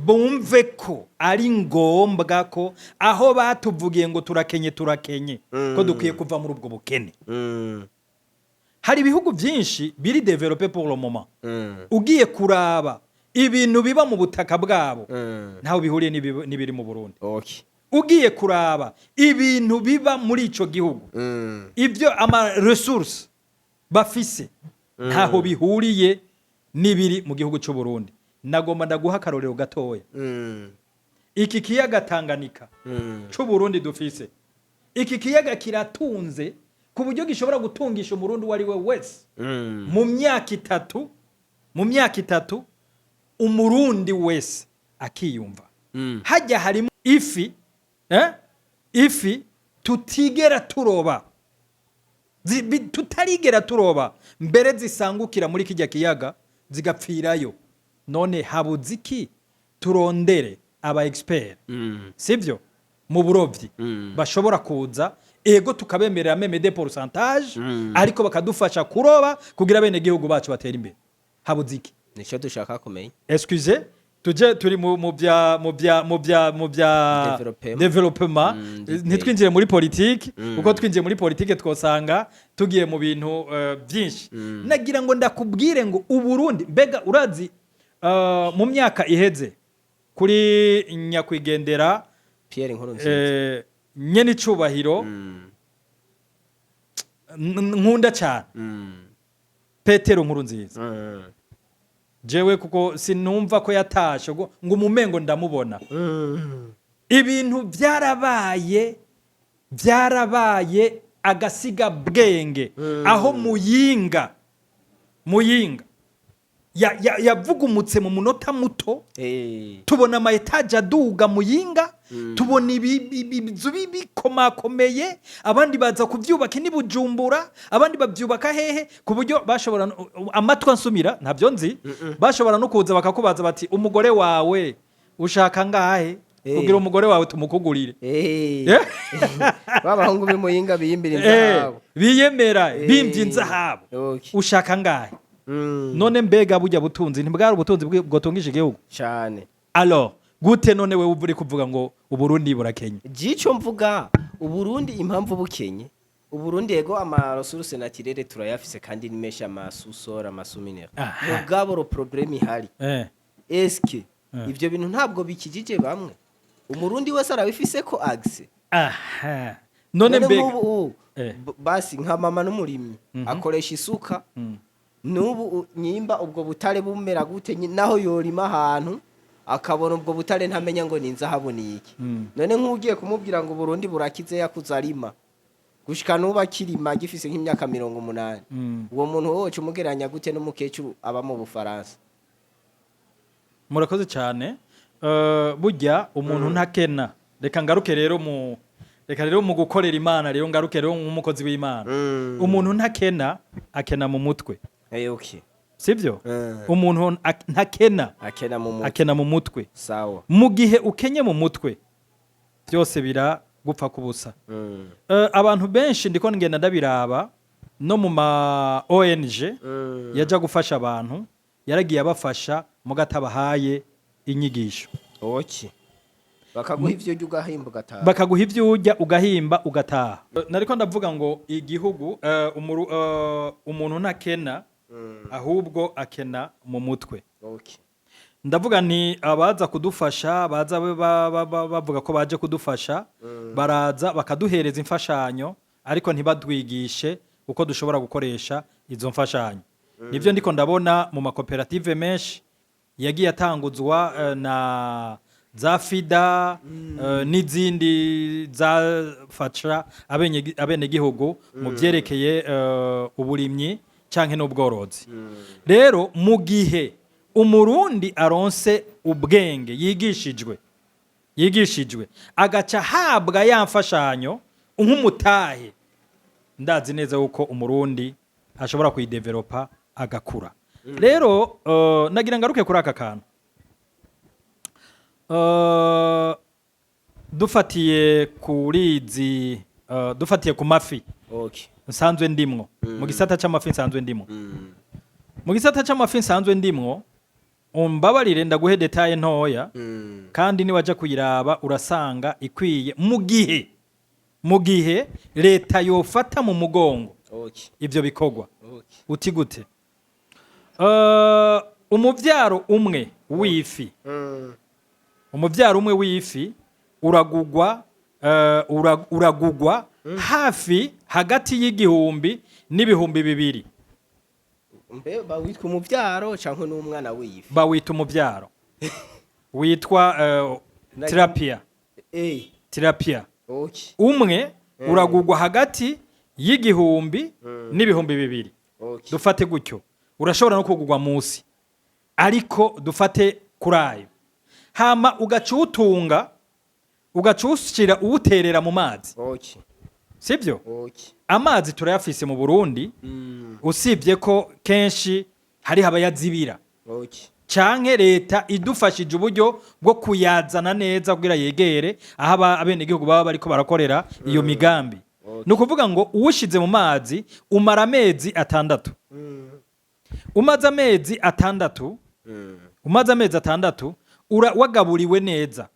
Bumve ko ari ngombwa ko aho batuvugiye ngo turakenye, turakenye, ko dukwiye kuva muri ubwo bukene. Hari ibihugu byinshi biri développés pour le moment. Ugiye kuraba ibintu biba mu butaka bwabo, ntaho bihuriye n'ibiri mu Burundi. Ugiye kuraba ibintu biba muri ico gihugu, ibyo ama ressources bafise, ntaho bihuriye n'ibiri mu gihugu cy'u Burundi. Nagomba ndaguha akarorero gatoya. Iki kiyaga Tanganyika cy'u Burundi dufise, iki kiyaga kiratunze ku buryo gishobora gutungisha Umurundi uwo ari we wese. Mu myaka 3, mu myaka 3, Umurundi wese akiyumva. Hajya harimo ifi, ifi tutigera turoba, tutarigera turoba mbere, zisangukira muri kijya kiyaga zigapfirayo. None habuze iki? Turondere aba expert, sibyo, mu burovyi, bashobora kuza, ego, tukabemerera même des pourcentage, ariko bakadufasha kuroba kugira bene gihugu bacu batera imbere. Habuze iki? Nico dushaka kumenya. Excuse, tuje turi mu bya Développement. Développement. Ntitwinjire muri politike, kuko twinjiye muri politike twosanga tugiye mu bintu byinshi. Nagira ngo ndakubwire ngo Uburundi, mbega urazi, mu myaka iheze kuri nyakwigendera Pierre Nkurunziza, nyene icubahiro nkunda cyane, Petero Nkurunziza, jewe kuko sinumva ko yatashe ngo umumengo ndamubona. Ibintu byarabaye agasiga bwenge, aho Muyinga yavugumutse mu munota muto. Tubona ama étages aduga Muyinga, tubona ibizu bikomakomeye, abandi baza kubyubaka ni Bujumbura, abandi babyubaka hehe, ku buryo bashobora amatwi ansumira, ntabyo nzi, bashobora no kuza bakakubaza bati: "Umugore wawe ushaka ngahe kugira umugore wawe tumukugurire?" B'abahungu b'Imuyinga biyimbira inzahabu. Biyemera bimvye inzahabu. Ushaka ngahe? None mbega burya butunzi ntibwari ubutunzi bwotungisha igihugu? Cane. Alors gute none wewe uva uri kuvuga ngo Uburundi burakenye? Jico mvuga Uburundi, impamvu bukenye, Uburundi, yego, ama ressources naturelles turayafise kandi ni menshi, ama sous-sol, ama sous-minerais. Mugabo le problème ihari, eske ivyo bintu ntabwo bikijije bamwe? Umurundi wese arabifise ko accès? Aha, none mbega nk'ubu basi nka mama n'umurimyi akoresha isuka. N'ubu nyimba ubwo butare bumera gute, naho yorima ahantu akabona ubwo butare, ntamenya ngo ni inzahabu ni iki. None nk'ugiye kumubwira ngo Uburundi burakize, yakuze arima gushika n'ubu akirima, gifise nk'imyaka 80, uwo muntu wowe uca umugereranya gute n'umukecuru aba mu Bufaransa? Murakoze cyane. Burya umuntu ntakena. Reka ngaruke rero mu reka rero mu gukorera Imana, rero ngaruke rero nk'umukozi w'Imana. Umuntu ntakena, akena mu mutwe. Okay. Sibyo? Umuntu ntakena, akena mu mutwe. Akena mu mutwe. Sawa. Mu gihe ukenye mu mutwe, byose biragupfa kubusa. Abantu benshi ndiko ngenda ndabiraba no mu ma ONG yaja gufasha abantu, yaragiye abafasha muga atabahaye inyigisho. Okay, bakaguha ivyo urya ugahimba ugataha. Bakaguha ibyo urya ugahimba ugataha. Nariko ndavuga ngo igihugu, umuntu ntakena, ahubwo akena mu mutwe. Ndavuga nti abaza kudufasha baza bavuga ko baje kudufasha, baraza bakaduhereza imfashanyo, ariko ntibadwigishe uko dushobora gukoresha izo mfashanyo. Nibyo ndiko ndabona mu makoperative menshi yagiye atanguzwa na za FIDA, n'izindi zafasha abenegihugu mu byerekeye uburimyi canke n'ubworozi. Rero mu gihe Umurundi aronse ubwenge, yigishijwe, agaca ahabwa ya mfashanyo nk'umutahe, ndazi neza yuko Umurundi ashobora kuyidevelopa agakura. Rero nagira ngaruke kuri aka kantu. Dufatiye kuri izi, dufatiye ku mafi, nsanzwe ndimwo mu gisata c'amafi, nsanzwe ndimwo mu gisata c'amafi, nsanzwe ndimwo. Umbabarire ndaguhe détail ntoya, kandi niwaja kuyiraba urasanga ikwiye mu gihe leta yofata mu mugongo ivyo bikorwa. Uti gute? Umuvyaro umwe w'ifi, umuvyaro umwe w'ifi uragugwa uragugwa hafi hagati y'1000 n'2000. Mbe bawitwa umuvyaro canke n'umwana w'ifi? Bawita umuvyaro witwa tilapia. Tilapia. Umwe uragugwa hagati y'1000 n'2000. Dufate gutyo, urashobora no kugugwa munsi, ariko dufate kuri ayo. Hama ugaca uwutunga, ugaca uwushira, uwuterera mu mazi. Sibyo? Amazi turayafise mu Burundi, usibye ko kenshi hariho abayazibira, canke leta idufashije uburyo bwo kuyazana neza kugira yegere aho abenegihugu baba bariko barakorera iyo migambi. Ni ukuvuga ngo uwushize mu mazi umara amezi 6. Umaze amezi 6, umaze amezi 6 wagaburiwe neza,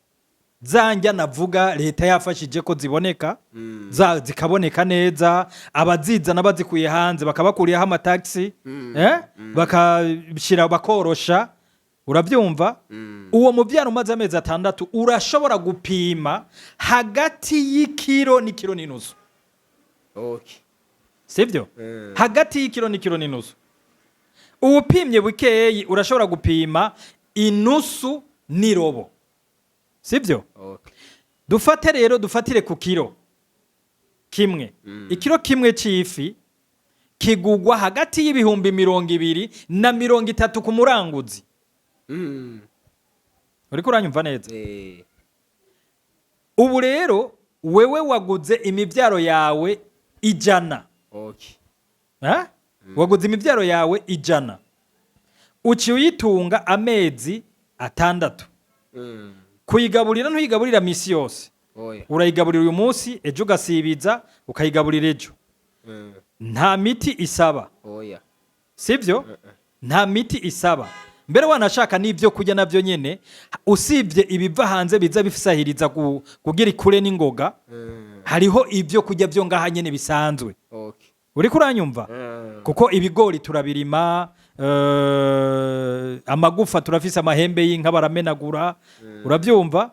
za ndya navuga leta yafashije ko ziboneka, zikaboneka neza, abazizana bazikuye hanze bakabakuriyeho amatagisi, bakashira bakorosha, urabyumva? Uwo muvyaro umaze amezi 6 urashobora gupima hagati y'ikiro n'ikiro n'inusu. Sibyo? Hagati y'ikiro n'ikiro n'inusu. Uwupimye bukeyi urashobora gupima inusu n'irobo, sibyo? Dufate rero, dufatire ku kiro kimwe. Ikiro kimwe c'ifi kigugwa hagati y'20,000 na 30 ku muranguzi. Uriko uranyumva neza? Eh. Ubu rero wewe waguze imivyaro yawe 100. Eh? Waguze imivyaro yawe 100, uciye uyitunga amezi 6. Kuyigaburira, ntuyigaburira misi yose. Oya. Urayigaburira uyu munsi, ejo ugasibiza, ukayigaburira ejo. Nta miti isaba. Oya. Sibyo? Nta miti isaba. Mbere wanashaka n'ibyo kurya nabyo nyene, usibye ibiva hanze biza bifisahiriza kugira ikure n'ingoga, hariho ibyo kurya byo ngaha nyene bisanzwe. Uriko uranyumva? Mm. Kuko ibigori turabirima, amagufa turafise, amahembe y'inka baramenagura, urabyumva?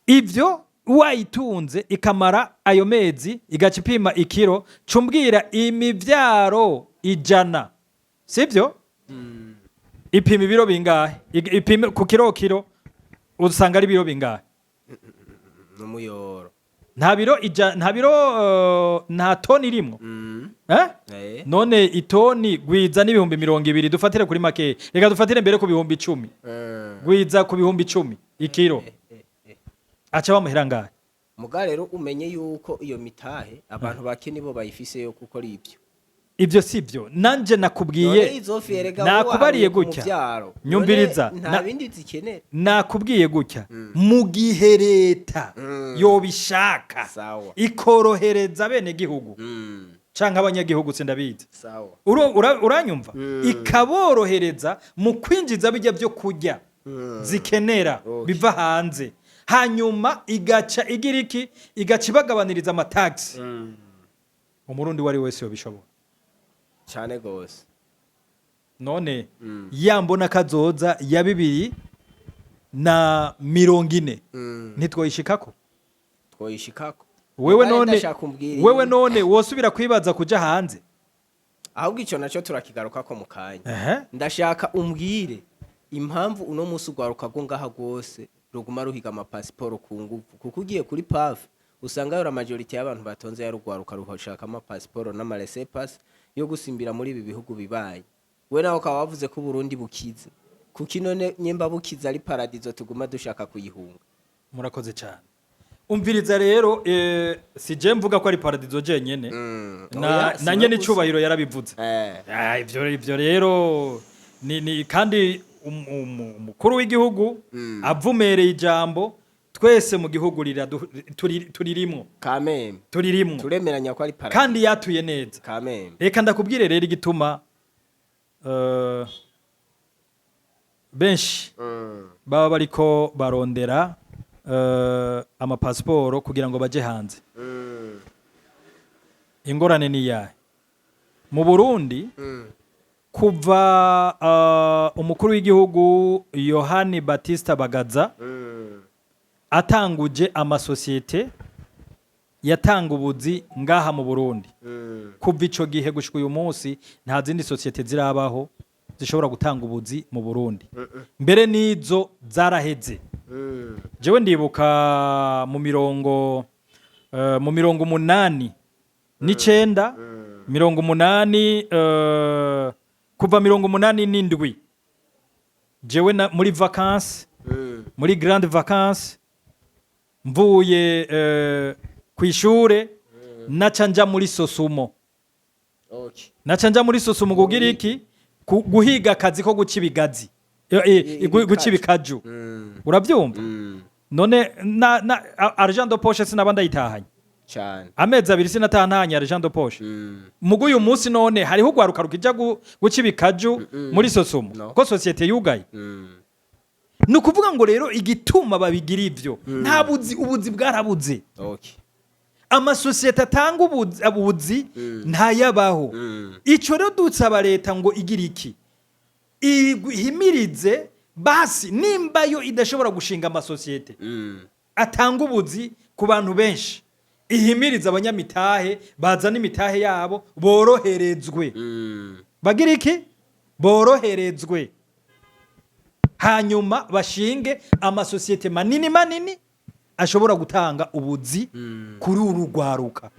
Ivyo wayitunze ikamara ayo mezi, igaca ipima ikiro, cumbwira imivyaro 100, sibyo? Ipima ibiro bingahe? Ipima ku kiro, kiro usanga ari ibiro bingahe? N'umuyoro. Nta biro nta biro, nta toni irimwo. Eh? Eh. None itoni gwiza n'20,000, dufatire kuri make, reka dufatire mbere ku 10,000. Gwiza ku 10,000 ikiro, aca bamuhera ngahe? Muga rero umenye yuko iyo mitahe abantu bake nibo bayifise yo gukora ibyo. Ibyo si byo nanje None nakubwiye. izo fi erega Nakubariye wowe waharuye ku gutya. muvyaro. Nyumviriza. None nta bindi zikenera. Nakubwiye gutya: mu gihe leta yobishaka, ikorohereza bene gihugu canke abanyagihugu, sindabizi. Uranyumva? Ikaborohereza mu kwinjiza bijya byo kurya zikenera biva hanze, hanyuma igaca igira iki? Igaca ibagabaniriza amatagisi. Umurundi uwo ari we wese yobishobora. Cyane gose. None ya mbona kazoza ya 2040 ntitwoyishikako? Twoyishikako. Wewe Mugabo none ndashaka umbwire wewe none wosubira kwibaza kuja hanze? Ahubwo ico naco turakigarukako mu kanya. Ndashaka umbwire impamvu uno munsi urwaruka rwo ngaha rwose ruguma ruhiga amapasiporo ku nguvu, kuko ugiye kuri PAF usanga yora majorité y'abantu batonze yarugwaruka rushaka amapasiporo n'amalaissez-passer yo gusimbira muri ibi bihugu bibaye. We nawe ukaba wavuze ko Uburundi bukize, kuki none nyemba bukize ari paradizo tuguma dushaka kuyihunga? Murakoze cyane. Umviriza rero, si je mvuga ko ari paradizo jenyene, na, Oya, si na we nyene gusa. icubahiro yarabivuze. Ah, ivyo rero ni kandi umukuru w'igihugu avumereye ijambo, twese mu gihugu turirimwo. Kameme. Turirimwo. Turemeranya ko ari paradizo. Kandi yatuye neza. Kameme. Reka ndakubwire rero igituma Benshi baba bariko barondera amapasiporo kugira ngo baje hanze. Ingorane ni iyahe mu Burundi? Kuva umukuru w'igihugu Yohani Batista Bagaza atanguje amasosiyete yatanga ubuzi ngaha mu Burundi, kuva ico gihe gushika uyu munsi nta zindi sosiyete zirabaho zishobora gutanga ubuzi mu Burundi. Mbere n'izo zaraheze. Jewe ndibuka mu 89, 80, kuva 87, jewe muri vacances, muri grande vacances, mvuye kw'ishure, naca nja muri Sosumo. Naca nja muri Sosumo kugira iki? Guhiga akazi ko guca ibigazi. Guca ibikaju, uravyumva? None na argent de poche sinaba ndayitahanye? Cyane. Amezi 2 sinatahanye argent de poche. Mugu uyu munsi none hariho urwaruka rukija guca ibikaju muri Sosumo? No. Ko sosiyete yugaye. Ni ukuvuga ngo rero igituma babigira ivyo, nta buzi, ubuzi bwarabuze. Amasosiyete atanga ubuzi ntayabaho. Ico rero dusaba leta ngo igira iki? Ihimirize basi, nimba yo idashobora gushinga amasosiyete atanga ubuzi ku bantu benshi, ihimirize abanyamitahe bazana imitahe yabo, boroherezwe. Bagira iki? Boroherezwe, hanyuma bashinge amasosiyete manini manini ashobora gutanga ubuzi kuri uru rwaruka.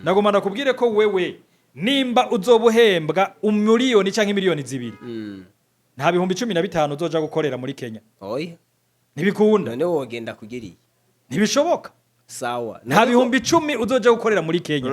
Nagomba ndakubwire ko wewe nimba uzoba uhembwa umiliyoni cyangwa miliyoni 2, nta 15,000 uzoja gukorera muri Kenya. Oya. Ntibikunda. None wogenda kugira iyi? Ntibishoboka. Sawa. Nta 10,000 uzoja gukorera muri Kenya.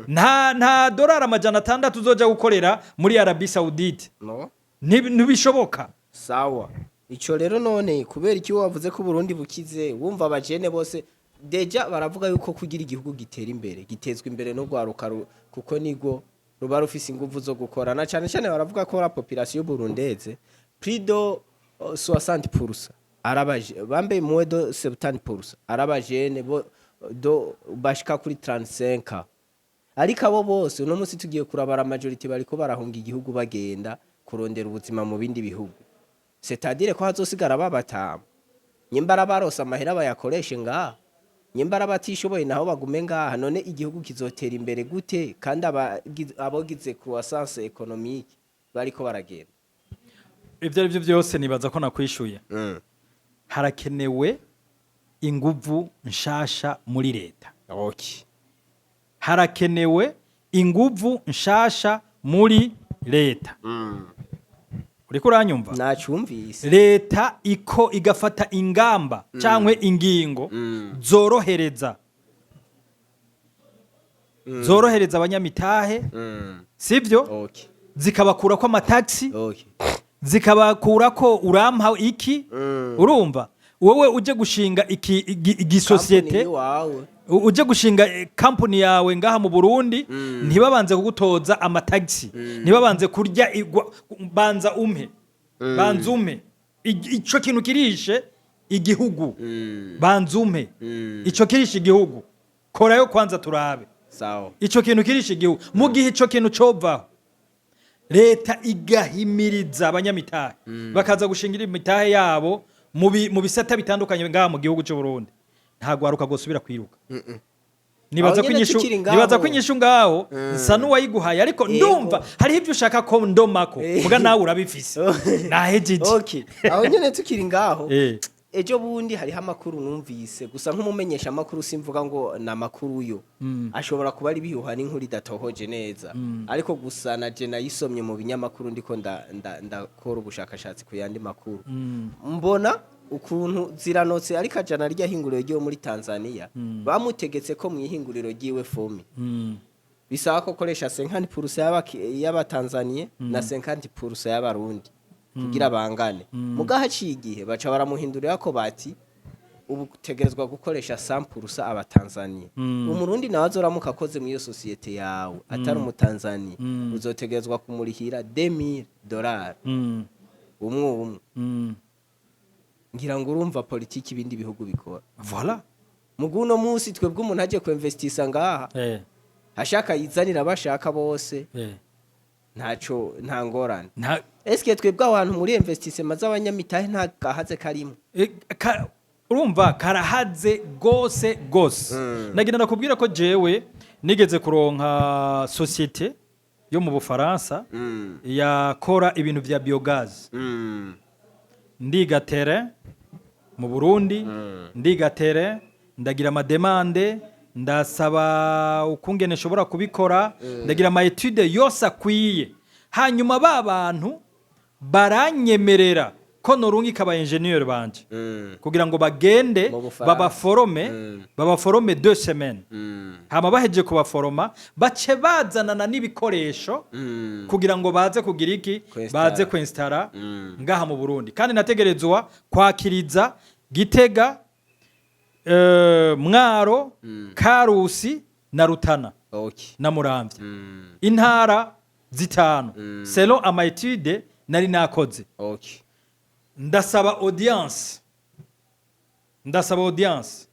Nta dorari 600 uzoja gukorera muri Arabie Saoudite. No. Ntibishoboka. Sawa, ico rero none kubera iki wavuze ko Burundi bukize, wumva abajene bose déjà baravuga yuko kugira igihugu gitera imbere gitezwa imbere no rwaruka, kuko nigo ruba rufise inguvu zo gukora, na cyane cyane baravuga ko la population burundaise plus de 60% arabaje bambe, moins de 70% arabajene bo do bashika kuri 35. Ariko abo bose uno munsi tugiye kurabara, majorité bariko barahunga igihugu, bagenda kurondera ubuzima mu bindi bihugu, c'est-à-dire ko hazosigara babatamu. Nyimba arabarose amahera bayakoreshe ngaha, nyimba arabatishoboye naho bagume ngaha. None igihugu kizotera imbere gute kandi abogize croissance économique bariko baragenda? Ibyo ari byo byose nibaza ko nakwishuye. Harakenewe inguvu nshasha muri leta. Harakenewe inguvu nshasha muri leta. Uriko uranyumva? Nacumvise. Leta iko igafata ingamba cyangwa ingingo zorohereza abanyamitahe, sibyo? Zikabakurako amatagisi, zikabakurako urampa iki. Urumva wowe uje gushinga iki igisosiyete, Company iwawe. Uje gushinga company yawe ngaha mu Burundi, ntibabanze kugutoza amatagisi, ntibabanze kurya banza umpe, banza umpe. Ico kintu kirishe igihugu, banza umpe. Ico kirishe igihugu, korayo kwanza turabe. Ico kintu kirishe igihugu. Mu gihe ico kintu covaho, leta igahimiriza abanyamitahe bakaza gushingira imitahe yabo mu bisata bitandukanye ngaha mu gihugu cy'u Burundi, nta gwaruka gosubira kwiruka. Nibaza Aho ko nyene inyishu tukiri ngaho. Nibaza ko inyishu ngaho nsa n'uwayiguhaye, ariko ndumva hariho ibyo ushaka ko ndomako. Muga nawe urabifise, nahejeje. Okay, aho nyene tukiri ngaho, ejo bundi hariho amakuru numvise gusa nk'umumenyesha amakuru, simvuga ngo ni amakuru yo, ashobora kuba ari bihuha n'inkuru idatohoje neza, ariko gusa na je nayisomye mu binyamakuru, ndiko ndakora ubushakashatsi ku yandi makuru, mbona ukuntu ziranotse. Ariko ajana rya hinguriro ryo muri Tanzania, bamutegetse ko mu ihinguriro ryiwe FOMI bisaba ko koresha 50% y'abatanzaniye na 50% y'abarundi kugira bangane. Muga haciye igihe baca baramuhindurira ko bati ubu utegerezwa gukoresha 100% abatanzaniya. Umurundi nawe azoramuka akoze muri iyo sosiyete yawe atari umutanzaniya, uzotegerezwa kumurihira 2000 dollars. Umwe umwe. Ngira ngo urumva politiki ibindi bihugu bikora. Voilà. Mugu uno munsi twebwe umuntu aje kuinvestisa ngaha, ashaka yizanira abashaka bose, ntaco, nta ngorane. Nta. Eske twebwe aho hantu muri investissement z'abanyamitahe nta gahaze karimo? Urumva karahaze gose gose. Nagira ndakubwira ko jewe nigeze kuronka société yo mu Bufaransa yakora ibintu vya biogaz. Ndiga terrain mu Burundi, ndiga terrain, ndagira ama demandes, ndasaba ukungene nshobora kubikora, ndagira ama études yose akwiye. Hanyuma ba bantu baranyemerera ko norungika aba ingénieur banje kugira ngo bagende Mu Bufaransa. babaforome, babaforome 2 semaines. Hama bahejeje kubaforoma, bace bazanana n'ibikoresho kugira ngo baze kugira iki? Kwinstara. Baze kwinstara ngaha mu Burundi. Kandi nategerezwa kwakiriza Gitega, Mwaro, Karusi na Rutana na Muramvya, intara 5, selon ama études nari nakoze. Ndasaba audience, ndasaba audience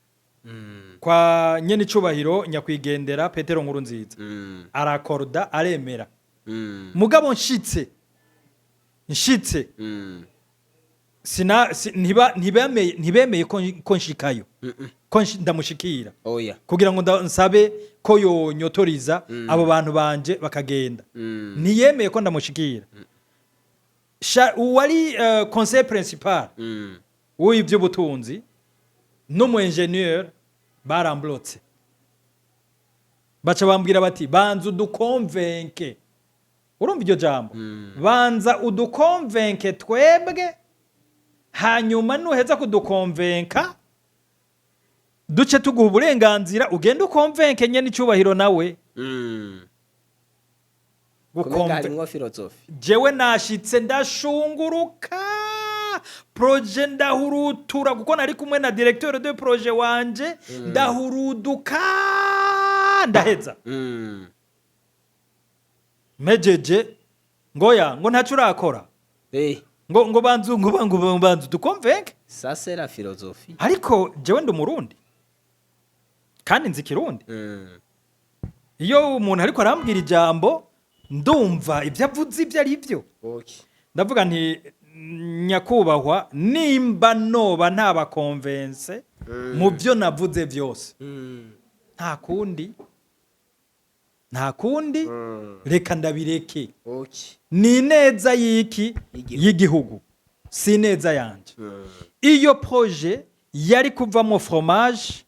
kwa nyenicubahiro nyakwigendera Petero Nkurunziza. Arakorda, aremera. Mugabo nshitse, sina si, ntiba ntibemeye ko nshikayo, ko ndamushikira Oya. kugira ngo nsabe ko yonyotoriza abo bantu banje bakagenda. Ntiyemeye ko ndamushikira. Uwari conseiller principal w'iby'ubutunzi n'umu ingénieur baramblotse, baca bambwira bati: "Banza udukonvenke." Urumva iryo jambo? "Banza udukonvenke twebwe, hanyuma nuheza kudukonvenka duce tuguha uburenganzira ugende ukonvenke nyene icyubahiro nawe." Kumenga harimwo philosophie. Jewe nashitse, ndashunguruka projet, ndahurutura, kuko nari kumwe na directeur de projet wanje. Ndahuruduka, ndaheza. Mpejeje, ngoya ngo ntacyo urakora. Ngo banzu ngo banzu dukonvenke. Ça c'est la philosophie. Ariko jewe ndi umurundi kandi nzi ikirundi. Iyo umuntu ariko arambwira ijambo, ndumva ibyo avuze ibyo ari byo. Ndavuga nti: "Nyakubahwa, nimba noba ntabakonvense mu byo navuze byose, nta kundi, nta kundi, reka ndabireke." Ni ineza y'iki? Y'igihugu. Y'igihugu, si ineza yanje. Iyo projet yari kuvamo fromage,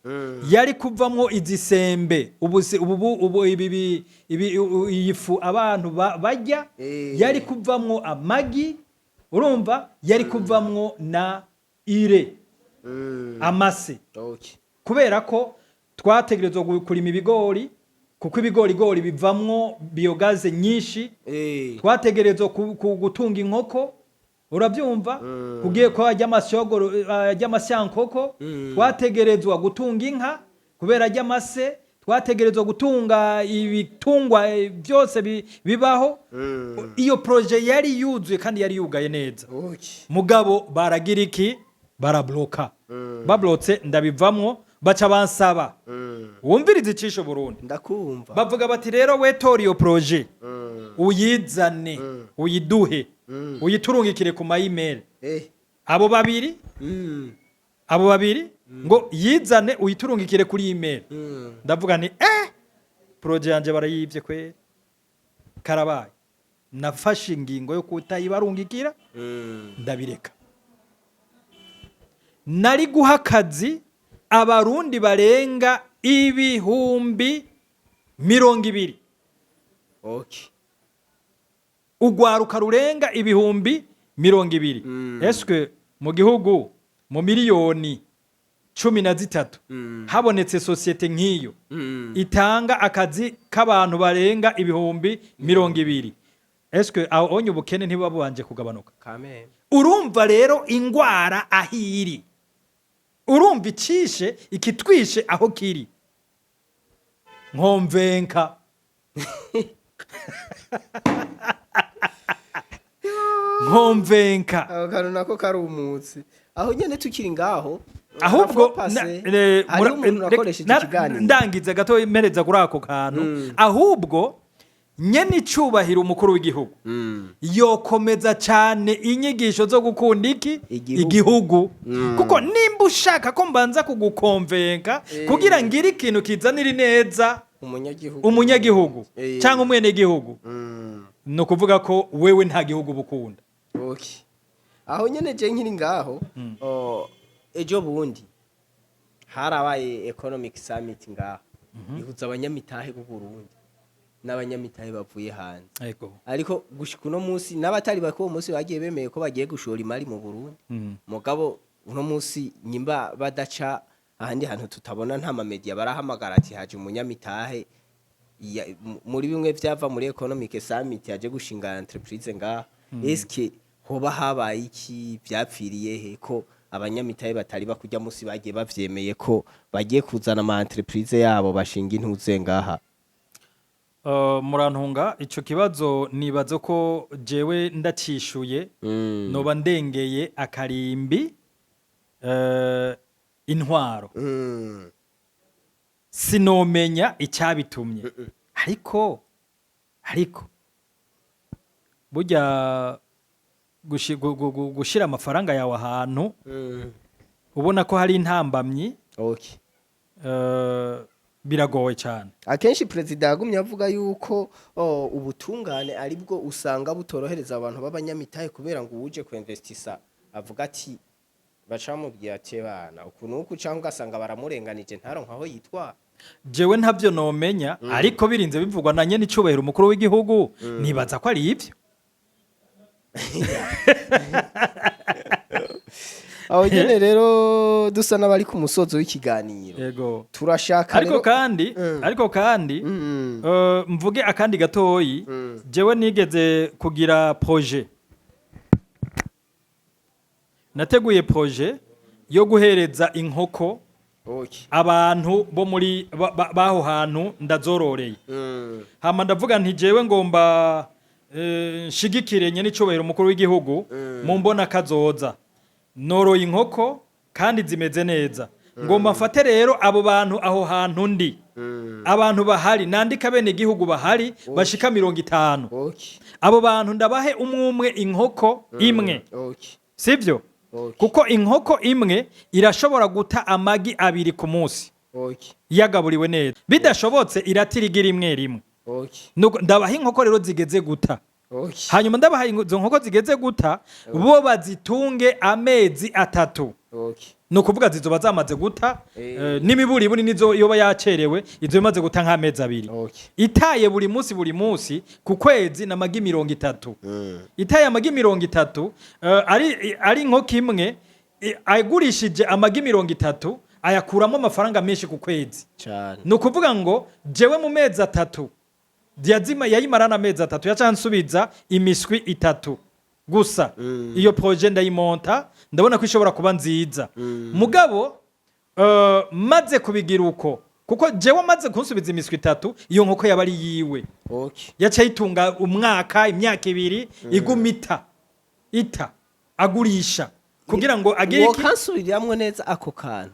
yari kuvamo izisembe, ubu ubu ubu ibi ibi iyi fu abantu barya, yari kuvamwo amagi, urumva, yari kuvamwo na urée, amase, kubera ko twategerezwa kurima ibigori, kuko ibigorigori bivamwo biogaz nyinshi. Twategerezwa gutunga inkoko, urabyumva, kugiye ko ajya amasyogoro, ajya amasyankoko. Twategerezwa gutunga inka kubera ajya amase. Twategerezwa gutunga ibitungwa byose bibaho. Iyo projet yari yuzuye kandi yari yugaye neza. Mugabo baragira iki? Barabloka. Bablotse, ndabivamwo. Baca bansaba, wumvirize icisho Burundi. Ndakumva. Bavuga bati: "Rero we tora iyo projet, uyizane, uyiduhe, uyiturungikire ku ma email." Abo babiri, abo babiri ngo yizane uyiturungikire kuri email. Ndavuga nti: "Projet yanje barayivye kweri, karabaye." Nafashe ingingo yo kutayibarungikira. Ndabireka. Nari guha akazi abarundi barenga 20,000, ugwaruka rurenga 20,000. Eske mu gihugu mu miliyoni 13 habonetse société nk'iyo itanga akazi k'abantu barenga 20,000, eske aho onye ubukene ntibuba bubanje kugabanuka? Kameme. Urumva rero ingwara aho iri, urumva icishe ikitwishe aho kiri, nkomvenka. Nkomvenka. Ako kantu nako karumutse. Aho nyene tukiri ngaho, Ahubwo hariho umuntu nakoresheje ikiganiro. Ndangiza gato, mpereza kuri ako kantu. Ahubwo nyene icubahiro umukuru w'igihugu yokomeza cyane inyigisho zo gukunda iki? Igihugu. Igihugu. Kuko nimba ushaka ko mbanza kugukonvenka kugira ngire ikintu kizanira ineza umunyagihugu, umunyagihugu cyangwa umwenegihugu, ni ukuvuga ko wewe nta gihugu bukunda. Okay. Aho nyene je nkiri ngaho, ejo bundi harabaye economic summit ngaho ihuza abanyamitahe b'u Burundi n'abanyamitahe bavuye hanze. Ariko gushika uno munsi, n'abatari bake uwo munsi bagiye bemeye ko bagiye gushora imari mu Burundi. Mugabo uno munsi nyimba badaca ahandi hantu tutabona, nta ma médias barahamagara ati haje umunyamitahe muri bimwe vyava muri economic summit yaje gushinga entreprise ngaha. Eske hoba habaye iki? Vyapfiriye he ko abanyamitahe batari bakujya musi bagiye bavyemeye ko bagiye kuzana ama entreprise yabo bashinga intuze ngaha? Murantunga, ico kibazo nibaza ko jewe ndacishuye noba ndengeye akarimbi intwaro. Sinomenya icyabitumye, ariko burya gushira amafaranga yawe ahantu ubona ko hari intambamyi, biragoye cyane. Akenshi perezida yagumye avuga yuko ubutungane aribwo usanga butorohereza abantu b'abanyamitahe, kubera ngo uwuje kuinvestisa avuga ati, baca bamubwira ati bana uku nuku, cyangwa ugasanga baramurenganije, ntaronke aho yitwara. Jewe ntabyo nomenya, ariko birinze bivugwa na nyene icubahiro umukuru w'igihugu, nibaza ko ari ivyo. Aho nyene rero dusa n'abari ku musozo w'ikiganiro. Turashaka Ariko rero kandi ariko kandi mvuge akandi gatoyi. Jewe nigeze kugira projet, nateguye projet yo guhereza inkoko abantu bo muri baho hantu ndazororeye. Hama ndavuga nti jewe ngomba nshigikire nyene icubahiro umukuru w'igihugu mu mbona kazoza. Noroye inkoko kandi zimeze neza, ngomba mfate rero abo bantu aho hantu ndi, abantu bahari, nandika bene igihugu bahari bashika 50. Abo bantu ndabahe umwe umwe inkoko imwe. Sivyo? Kuko inkoko imwe irashobora guta amagi abiri ku munsi yagaburiwe neza. Bidashobotse iratira igi rimwe rimwe. Nuko ndabaha inkoko rero zigeze guta. Hanyuma ndabaha izo nkoko zigeze guta, bo bazitunge amezi 3. Ni ukuvuga zizoba zamaze guta n'imiburiburi nizo yoba yacerewe izo imaze guta nk'amezi 2. Itaye buri munsi buri munsi, ku kwezi n'amagi 30. Itaye amagi 30, ari inkoko imwe, agurishije amagi 30 ayakuramo amafaranga menshi ku kwezi. Ni ukuvuga ngo jewe mu mezi 3 yazima, yayimarana amezi 3, yaca nsubiza imiswi itatu gusa. Iyo projet ndayimonta, ndabona ko ishobora kuba nziza. Mugabo maze kubigira uko, kuko jewe maze kunsubiza imiswi itatu, iyo nkoko yaba ari yiwe. Yaca ayitunga umwaka, imyaka 2, iguma ita ita, agurisha kugira ngo agire iki? Wokansubiriramwo neza ako kantu?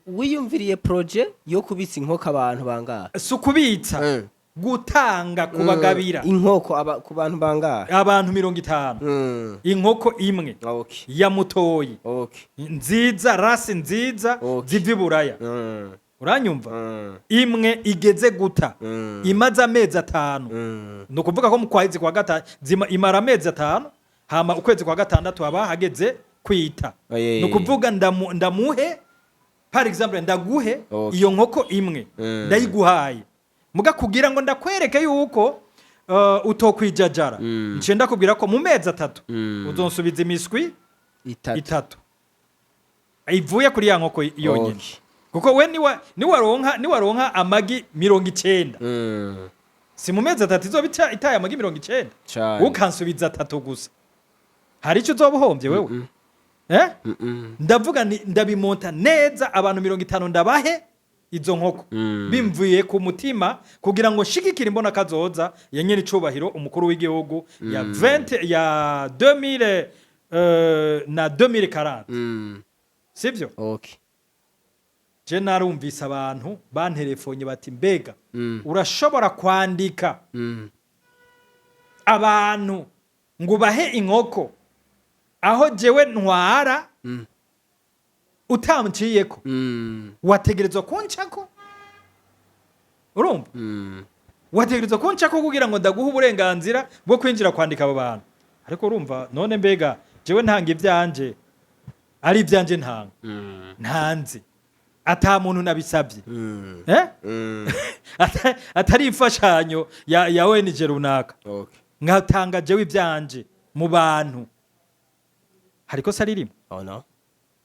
Wiyumviriye projet yo kubitsa inkoko abantu bangahe? Si ukubitsa, gutanga, kubagabira. Inkoko ku bantu bangahe? Abantu 50. Inkoko imwe ya mutoyi, nziza, race nziza, ziva i Buraya. Uranyumva? Imwe igeze guta, imaze amezi 5. Ni ukuvuga ko mu kwezi kwa gatanu imara amezi 5, hama ukwezi kwa gatandatu haba hageze kwita. Ni ukuvuga ndamuhe, par exemple ndaguhe iyo nkoko imwe. Ndayiguhaye muga kugira ngo ndakwereke yuko utokwijajara, nciye ndakubwira ko mu mezi 3 uzonsubiza imiswi itatu. Itatu ivuye kuri ya nkoko yonyine. Kuko we niwaronka amagi 90, si mu mezi 3 izoba itaye amagi 90? Cane. Ukansubiza atatu gusa, hari icyo uzoba uhombye wewe? Eh? Mm-mm. Ndavuga nti ndabimonta neza, abantu 50 ndabahe. Izo nkoko bimvuye ku mutima kugira ngo nshigikire imbona kazoza ya nyene icubahiro umukuru w'igihugu ya 20 ya 2000 na 2040, sivyo? Okay. Je narumvise abantu banterefonye bati: "Mbega urashobora kwandika abantu ngo ubahe inkoko aho jewe ntwara utanciyeko? Wategerezwa kuncako, urumva? Wategerezwa kuncako kugira ngo ndaguhe uburenganzira bwo kwinjira kwandika abo bantu." Ariko urumva none, mbega jewe ntanga ivyanje, ari ivyanje ntanga, ntanze ata muntu nabisabye, eh? Atari imfashanyo ya ONG runaka, nkatanga jewe ivyanje mu bantu, hariko se ririmo? Oh no.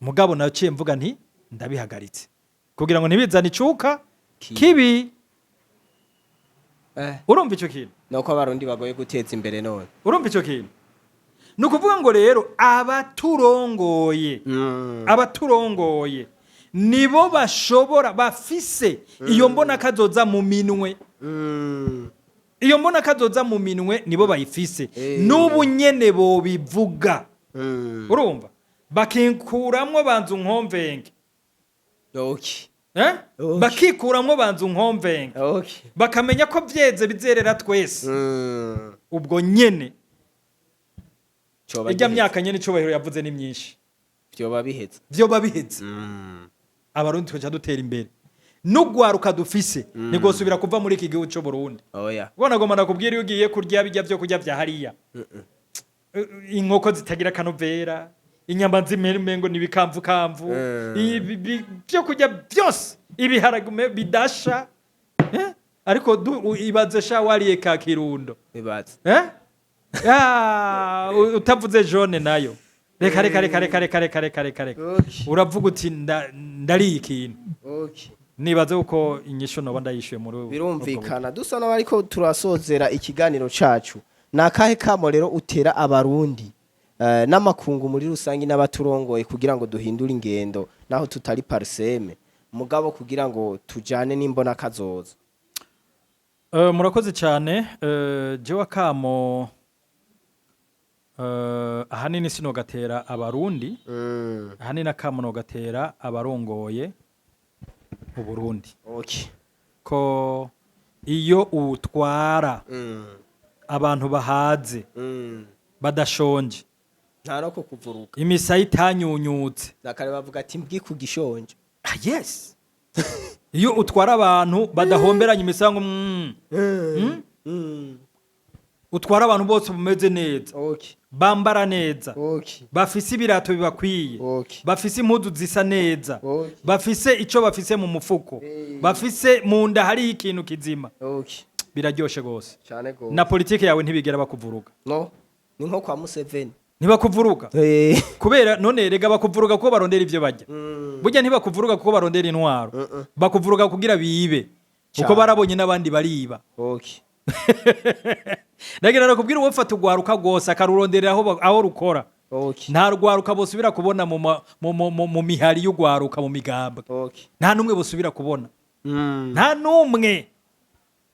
Mugabo naciye mvuga nti ndabihagaritse kugira ngo ntibizane icuka Kibi. kibi. Urumva ico kintu? Nuko abarundi bagoye guteza imbere none. Urumva ico kintu? Ni ukuvuga ngo rero abaturongoye, abaturongoye nibo bashobora, bafise iyo mbona kazoza mu minwe. Iyo mbona kazoza mu minwe nibo bayifise. N'ubu nyene bobivuga, urumva, bakikuramwo banza unkomvenge. Eh? Okay. Bakikuramwo banza unkomvenge, bakamenya ko vyeze bizerera twese. Ubwo nyene Coba irya giheze. myaka nyene icubahiro yavuze ni myinshi. Vyoba biheze. Vyoba biheze. Abarundi tukaca dutera imbere n'ugwaruka dufise ntigosubira kuva muri iki gihugu c'u Burundi. Oya. Ubwo nagomba nakubwira, iyo ugiye kurya bijya vyo kurya vya hariya, inkoko zitagira akanovera, inyama zimengo nibikamvukamvu, byo kurya byose, ibiharage bidasha, eh? Ariko ibaze sha wariye ka kirundo. Ibaze. Eh? Ah, utavuze jaune nayo, reka reka reka reka reka reka reka reka reka. Uravuga uti ndariye ikintu. Nibaze uko inyishu noba ndayishuye muri ubwo. Birumvikana, dusa n'abariko turasozera ikiganiro cacu. Ni akahe kamo rero utera abarundi n'amakungu muri rusange n'abaturongoye kugira ngo duhindure ingendo, naho tutari PARCEM, mugabo kugira ngo tujane n'imbona kazoza? Murakoze cyane. Jewe akamo ahanini sinogatera abarundi, ahanini akamo nogatera abarongoye Uburundi, ko iyo utwara abantu bahaze, badashonje, nta no kukuvuruka, imisaya itanyunyutse, nakare bavuga ati mbwi ku gishonje. Ah, yes, iyo utwara abantu badahomberanye imisaya ngo utwara abantu bose bumeze neza, bambara neza, bafise ibirato bibakwiye, bafise impuzu zisa neza, bafise ico bafise mu mufuko, bafise mu nda hariho ikintu kizima, biraryoshe gose. Cyane gose. Na politike yawe ntibigera bakuvuruga. No ni nko kwa Museveni. Ntibakuvuruga. Kubera none rega bakuvuruga kuko barondera ivyo barya. Burya ntibakuvuruga kuko barondera intwaro, bakuvuruga kugira bibe, kuko barabonye n'abandi bariba. Ndagira nakubwira, uwo fata ugwaruka rwose akaruronderera aho rukora, nta rwaruka bosubira kubona mu mihari y'ugwaruka, mu migambwe. Nta n'umwe bosubira kubona, nta n'umwe.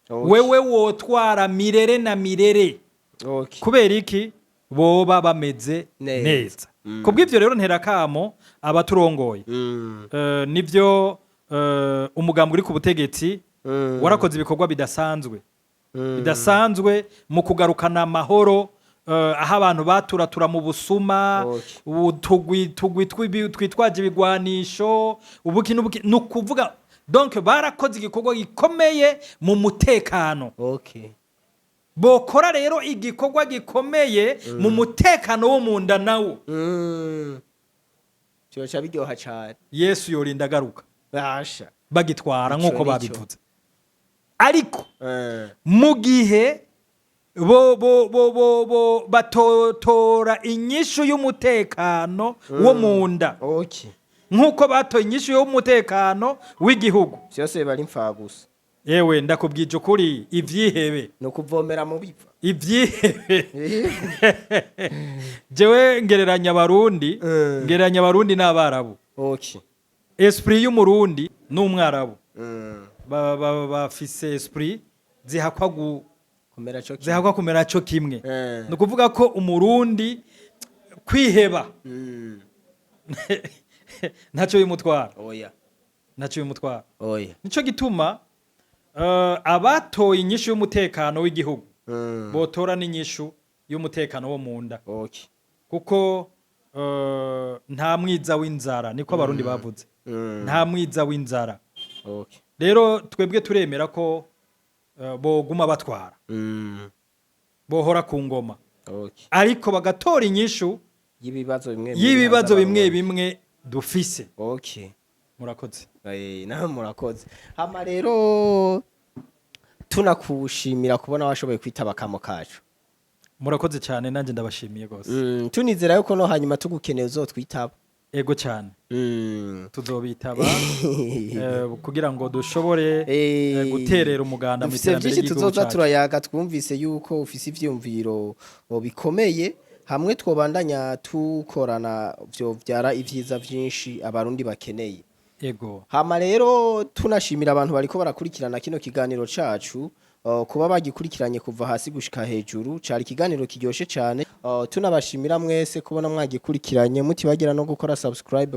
Wewe wotwara mirere na mirere. Kubera iki? Boba bameze neza. Neza. Kubw'ivyo rero ntera kamo abaturongoye. Nivyo, umugambi uri ku butegetsi warakoze ibikorwa bidasanzwe, bidasanzwe mu kugarukana amahoro, aho abantu baturatura mu busuma, utugwi tugwi twitwaje ibigwanisho, ubuki n'ubuki. Ni ukuvuga donc barakoze igikorwa gikomeye mu mutekano. Bokora rero igikorwa gikomeye mu mutekano wo mu nda nawo. Byoca biryoha cyane. Yesu yorinda agaruka basha bagitwara Ico nk'uko nico. babivuze. Ariko mu gihe bo batotora inyishu y'umutekano wo mu nda nk'uko batoye inyishu y'umutekano w'igihugu, byose biba ari imfagusa. Yewe, ndakubwije ukuri, ivyihebe ni ukuvomera mu biva. Ivyihebe. Jewe ngereranya abarundi, ngereranya abarundi n'abarabu. Esprit y'umurundi n'umwarabu. Bafise esprit zihakwa Kumera co kimwe. Zihakwa kumera co kimwe. Ni ukuvuga ko Umurundi kwiheba ntacyo bimutwara. Oya. Ntacyo bimutwara. Oya. Nico gituma abatoye inyishu y'umutekano w'igihugu botora n'inyishu y'umutekano wo mu nda, kuko nta mwiza w'inzara, niko Abarundi bavuze. Nta mwiza w'inzara. Rero twebwe turemera ko boguma batwara, bohora ku ngoma, ariko bagatora inyishu y'ibibazo bimwe bimwe y'ibibazo bihanze bimwe Abarundi. bimwe dufise. Murakoze. Nawe murakoze. Hama rero tunakushimira kubona washoboye kwitaba akamo kacu. Murakoze cyane, nanjye ndabashimiye rwose. Tunizera yuko no hanyuma tugukeneye uzotwitaba. Ego cyane. Tuzobitaba kugira ngo dushobore guterera umuganda mu Dufise iterambere vyinshi ry'igihugu tuzoza cyacu. turayaga. Twumvise yuko ufise ivyiyumviro bikomeye, hamwe twobandanya tukorana vyovyara ivyiza vyinshi Abarundi bakeneye. Hama rero tunashimira abantu bariko barakurikirana kino kiganiro cacu, kuba bagikurikiranye kuva hasi gushika hejuru. Cari ikiganiro kiryoshe cane. Tunabashimira mwese kubona mwagikurikiranye, mutibagira no gukora subscribe.